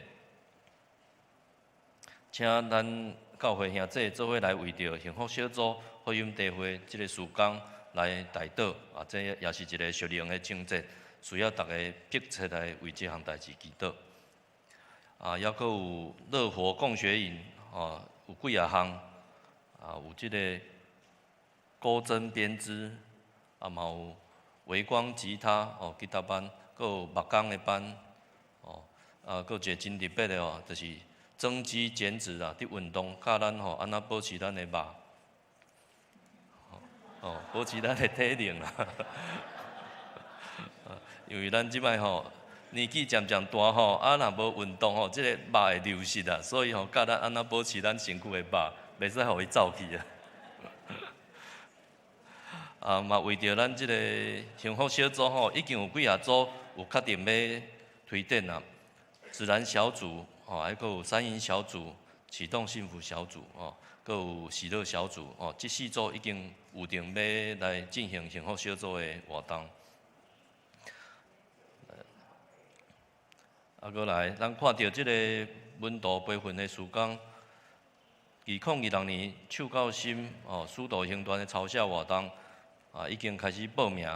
Speaker 3: 请咱教会兄弟做伙来为著幸福小组福音茶会这个事工来代祷，啊，这也是一个属灵的征战，需要大家迫切来为这项代志祈祷。啊，犹阁有乐活共学营，啊，有几仔项，啊，有这个钩针编织，啊，嘛有微光吉他，哦，吉他班，阁有木工的班，哦，啊，阁有一个真特别的哦，就是增肌减脂啊，伫运动教咱吼，按怎保持咱的肉，哦，保持咱的体能啦。因为咱这摆吼年纪渐渐大吼，啊，若无运动吼，这个肉会流失啊，所以吼教咱按怎保持咱身躯的肉，袂使予伊走去啊。啊，嘛为著咱这个幸福小组吼，已经有几啊组有确定欲推展啊，自然小组吼，还阁有三营小组、启动幸福小组吼，阁有喜乐小组吼，这四组已经有定欲来进行幸福小组的活动。啊，阁来，咱看著这个门徒培训的事工，2026年手到心哦，使徒行传的抄写活动啊，已经开始报名，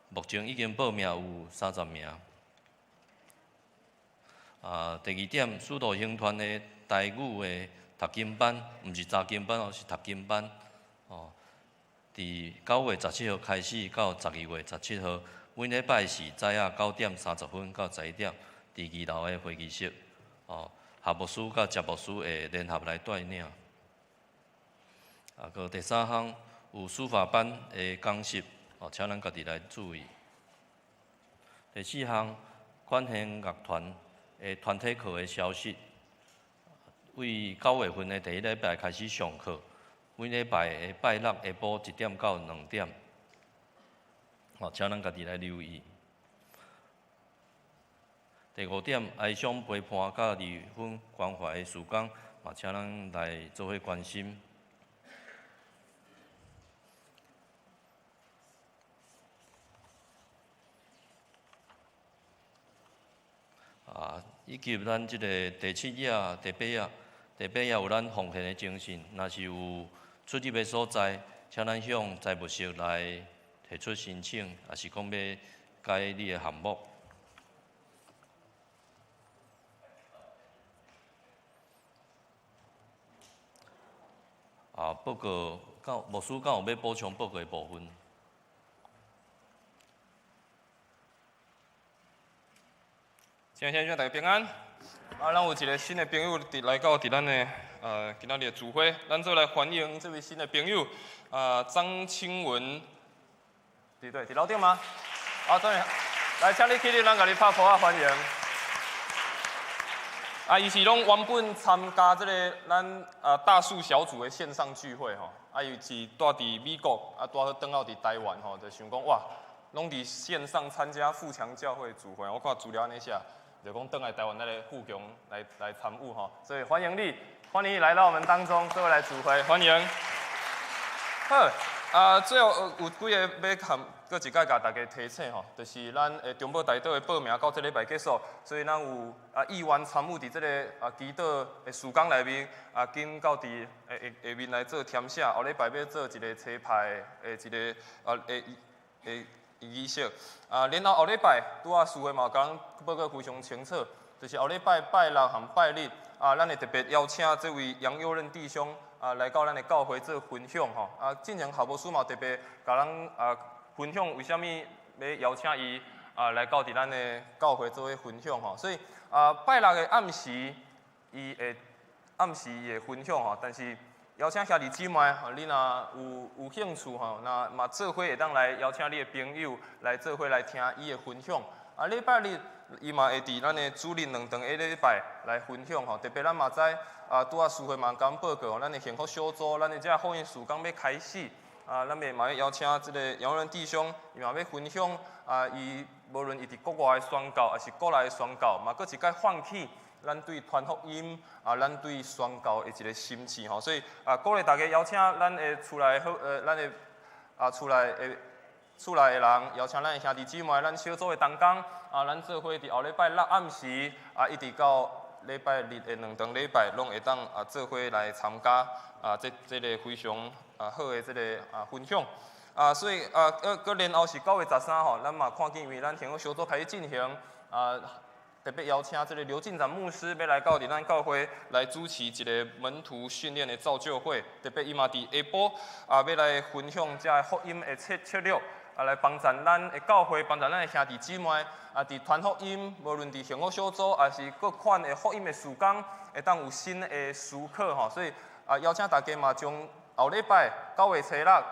Speaker 3: 目前已经报名有30名。啊，第二点，使徒行传的台语的读经班，毋是查经班哦，是读经班哦。伫9月17号开始到12月17号，每礼拜四早仔9点30分到11点，伫2楼的会议室，哦，夏牧师佮谢牧师会联合来带领。啊，阁第三项有书法班的讲习，哦，请咱家己来注意。第四项，管弦乐团的团体课的消息，为9月份的第一礼拜开始上课，每礼拜的拜六下晡1点到2点，哦，请咱家己来留意。第五点，哀伤陪伴佮离婚关怀的事工，嘛请咱来做伙关心。以及咱這个第七頁、第八頁、第八頁有咱奉獻的精神，若是有出入的所在，請咱向財務室來提出申請，抑是講欲改你的項目。啊，報告，敢牧師敢有欲補充報告的部分？
Speaker 2: 親愛的兄弟，大家平安。啊，咱有一个新的朋友伫來到佇咱的今仔日的聚會，咱做來歡迎這位新的朋友，啊，張清文，佇對，佇樓頂嗎？啊，張，來，請你起立，咱共你拍噗仔歡迎。啊，伊是攏原本參加這个咱大樹小組的線上聚會吼，啊，伊是住佇美國，啊，拄好轉到佇台灣吼，就想講哇，攏佇線上參加富強教會聚會，我看資料按呢寫，就講轉來台灣咱的富強來參與吼，所以歡迎你，歡迎你來到我們當中，各位來聚會，歡迎。好，啊，最後有幾個欲含，閣一擺共大家提醒吼，就是咱的中保代禱的報名到這禮拜結束，所以咱有意願參與佇這个祈禱的時間內面，啊，緊到佇下下面來做填寫，後禮拜欲做一个初派的一个的儀式，啊，然後後禮拜拄仔司會嘛有共咱報告非常清楚，就是後禮拜拜六和拜日，啊，咱會特別邀請這位楊佑任弟兄啊來到咱的教會做分享吼，啊，進前校牧師嘛特別共咱分享為啥物欲邀請伊啊來到佇咱的教會做分享吼，所以啊拜六的暗時伊會暗時伊會分享吼，但是邀請兄弟姊妹吼，你若有興趣吼，若嘛做伙會當來邀請你的朋友來做伙來聽伊的分享。啊，禮拜日伊嘛會佇咱的主日兩頓的禮拜來分享吼，特別咱嘛知啊，拄仔司會嘛共阮報告，咱的幸福小組，咱的這福音事工欲開始，啊，咱嘛欲邀請這个楊仁弟兄，伊嘛欲分享啊，伊無論伊佇國外的宣教，抑是國內的宣教，嘛閣一擺喚起咱對傳福音啊，咱對宣教的一个心志吼，所以啊，鼓勵大家邀請咱的厝內好，咱的啊厝內的厝內的人，邀請咱的兄弟姊妹，咱小組的同工啊，咱做伙佇後禮拜六暗時啊，一直到禮拜日的兩頓禮拜，攏會當啊做伙來參加啊，這个非常好的這个分享啊，所以啊，閣然後是9月13吼，咱嘛看見，因為咱幸福小組開始進行啊。特別邀請這个劉進展牧師欲來到佇咱教會來主持一个門徒訓練的造就會，特別伊嘛佇下晡啊，欲來分享這个福音的策略，啊，來幫助咱的教會，幫助咱的兄弟姊妹啊，佇傳福音，無論佇幸福小組，抑是各款的福音的事工，會當有新的思考吼。所以啊，邀請大家嘛，將後禮拜9月初6、啊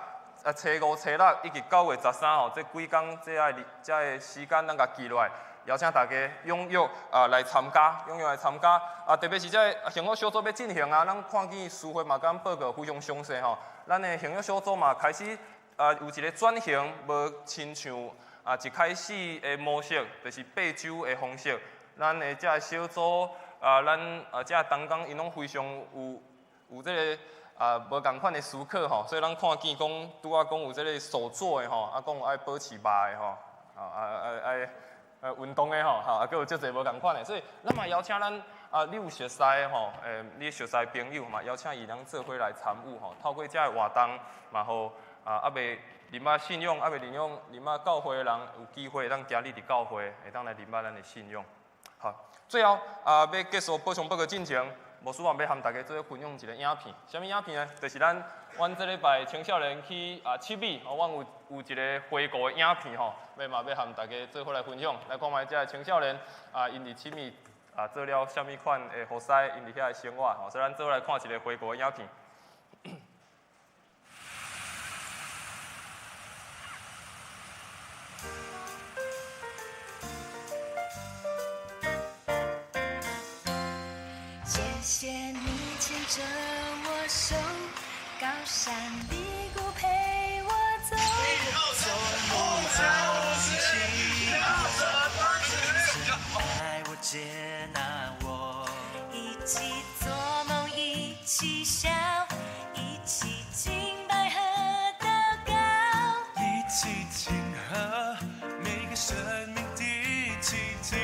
Speaker 2: 初五、初六以及9月13吼，這幾工這个時間，咱共記落來。邀請大家踴躍啊來參加，踴躍來參加啊！特別是這个幸福小組欲進行啊，咱看見司會嘛共咱報告非常詳細吼。咱的幸福小組嘛開始啊有一个轉型，無親像啊一開始的模式，就是八週的方式。咱的這个小組啊，咱啊這个同工𪜶攏非常有這个啊無仝款的思考吼，所以咱看見講拄仔講有這个手作的吼，啊講有愛保持肉的吼，啊愛運動的吼，哈，啊，閣有足濟無仝款的，所以咱嘛邀請咱啊，你有熟似的吼，你熟似的朋友嘛，邀請伊通做伙來參與吼，透過這个活動嘛，予啊，猶未認捌信仰，猶未認捌教會的人有機會當行入佇教會，會當來認捌咱的信仰。好，最後啊，欲結束補充報告進前，牧師嘛欲和大家做分享一个影片，啥物影片呢？就是阮這禮拜青少年去啊七美，阮有一个回顧的影片吼，欲嘛欲和大家做伙來分享。來看覓這个青少年啊，𪜶佇七美啊做了啥物款的服侍，𪜶佇遐的生活吼，所以咱做伙來看一个回顧的影片。
Speaker 1: 謝謝你牽著我手，高山低谷陪我走。
Speaker 4: 愛我接納我，
Speaker 1: 一起做夢，一起笑，一起敬拜和禱告，
Speaker 5: 一起慶賀每個生命的奇蹟。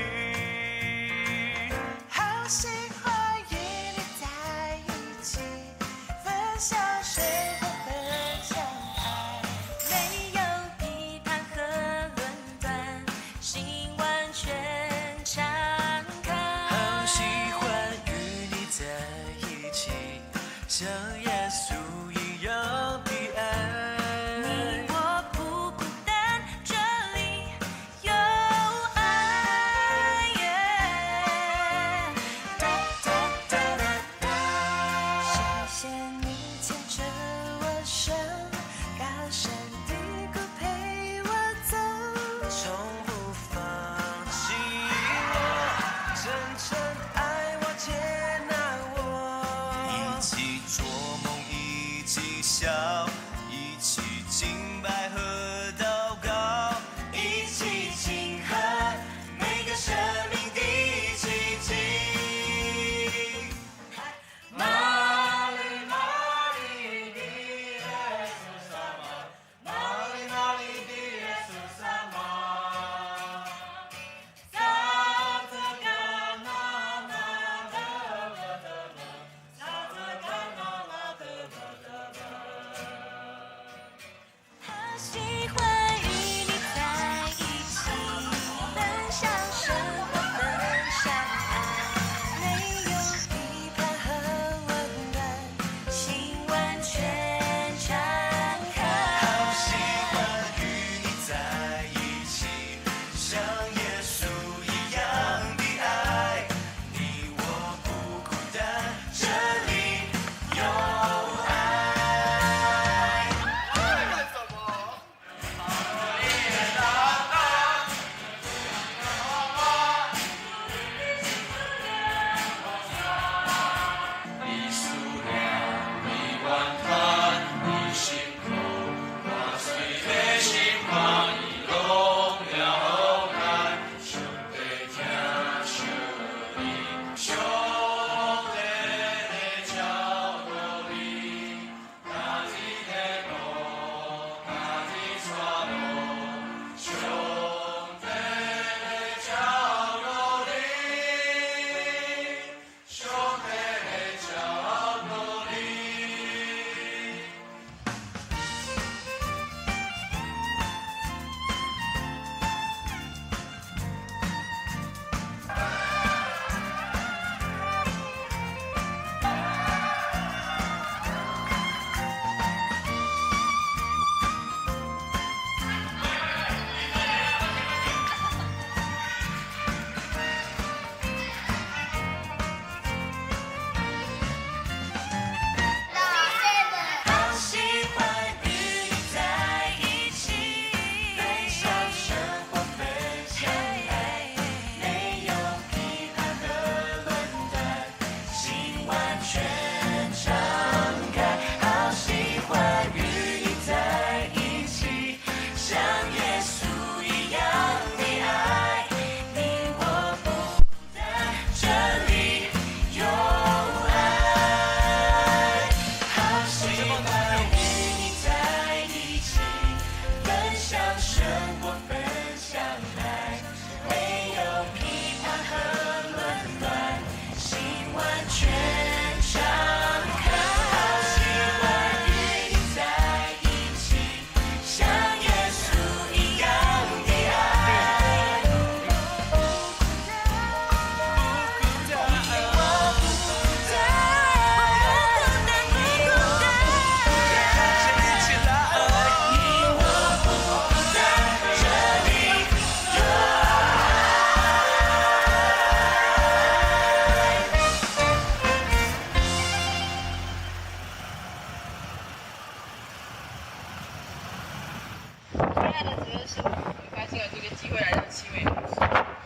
Speaker 6: 愛的主耶穌，很開心有這個機會來到七美服侍。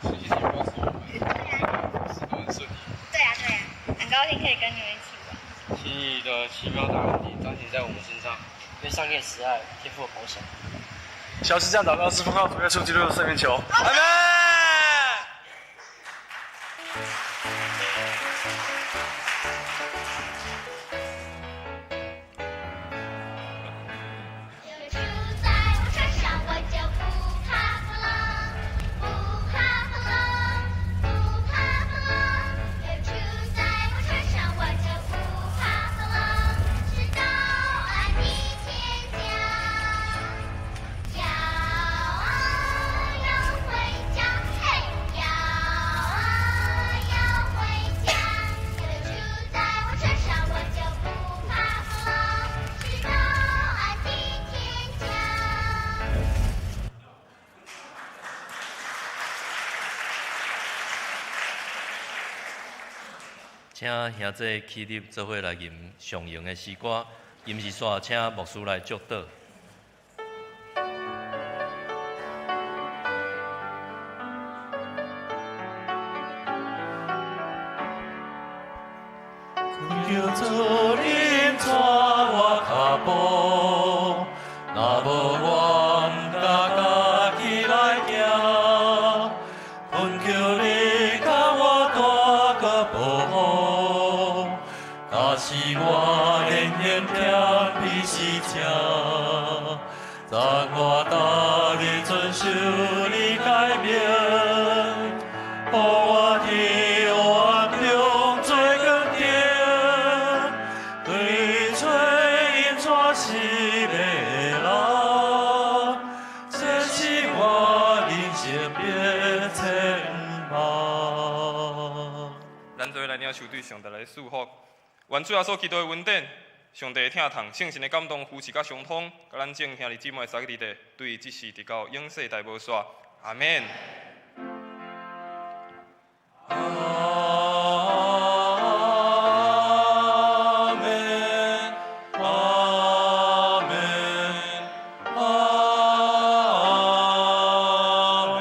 Speaker 7: 謝謝你幫助我們，服侍都很順利。
Speaker 8: 對啊對啊，很高興可以跟你們一起玩。
Speaker 9: 請你的奇妙大能力彰顯在我們身上，願上帝慈愛、天父的保守。
Speaker 10: 小師這樣禱告，是奉靠主耶穌基督的聖名求。
Speaker 2: 阿們。
Speaker 3: 請兄弟起立，做伙來吟上榮的詩歌。吟詩煞，請牧師來祝禱。
Speaker 4: 求主恁帶我跤步，若無我毋敢家己來行。懇求你共我大個保護，假使我仍然偏僻失車，讚我逐日遵守你誡命，予我佇黑暗中做光燈，對找引帶失迷的人，這是我人生的展望。
Speaker 2: 咱做伙來領受對上帝來祝福，願主耶穌基督的恩典、上帝的疼痛、聖神的感動、扶持佮相通，佮咱眾兄弟姊妹三個弟弟，對這世直到永世代無煞。阿們。
Speaker 4: 阿們，阿們，阿們。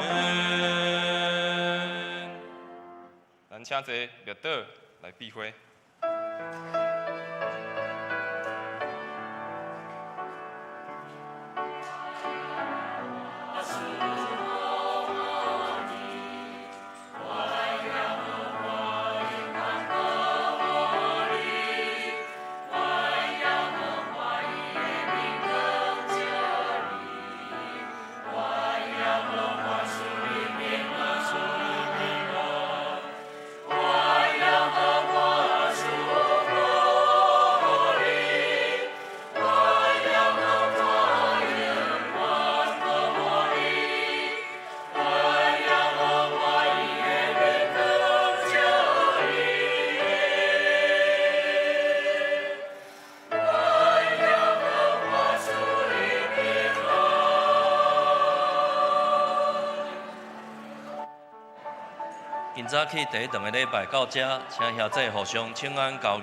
Speaker 2: 咱請坐默禱來閉會。
Speaker 3: 今早起第一頓的禮拜到這，請兄弟互相請安交誼。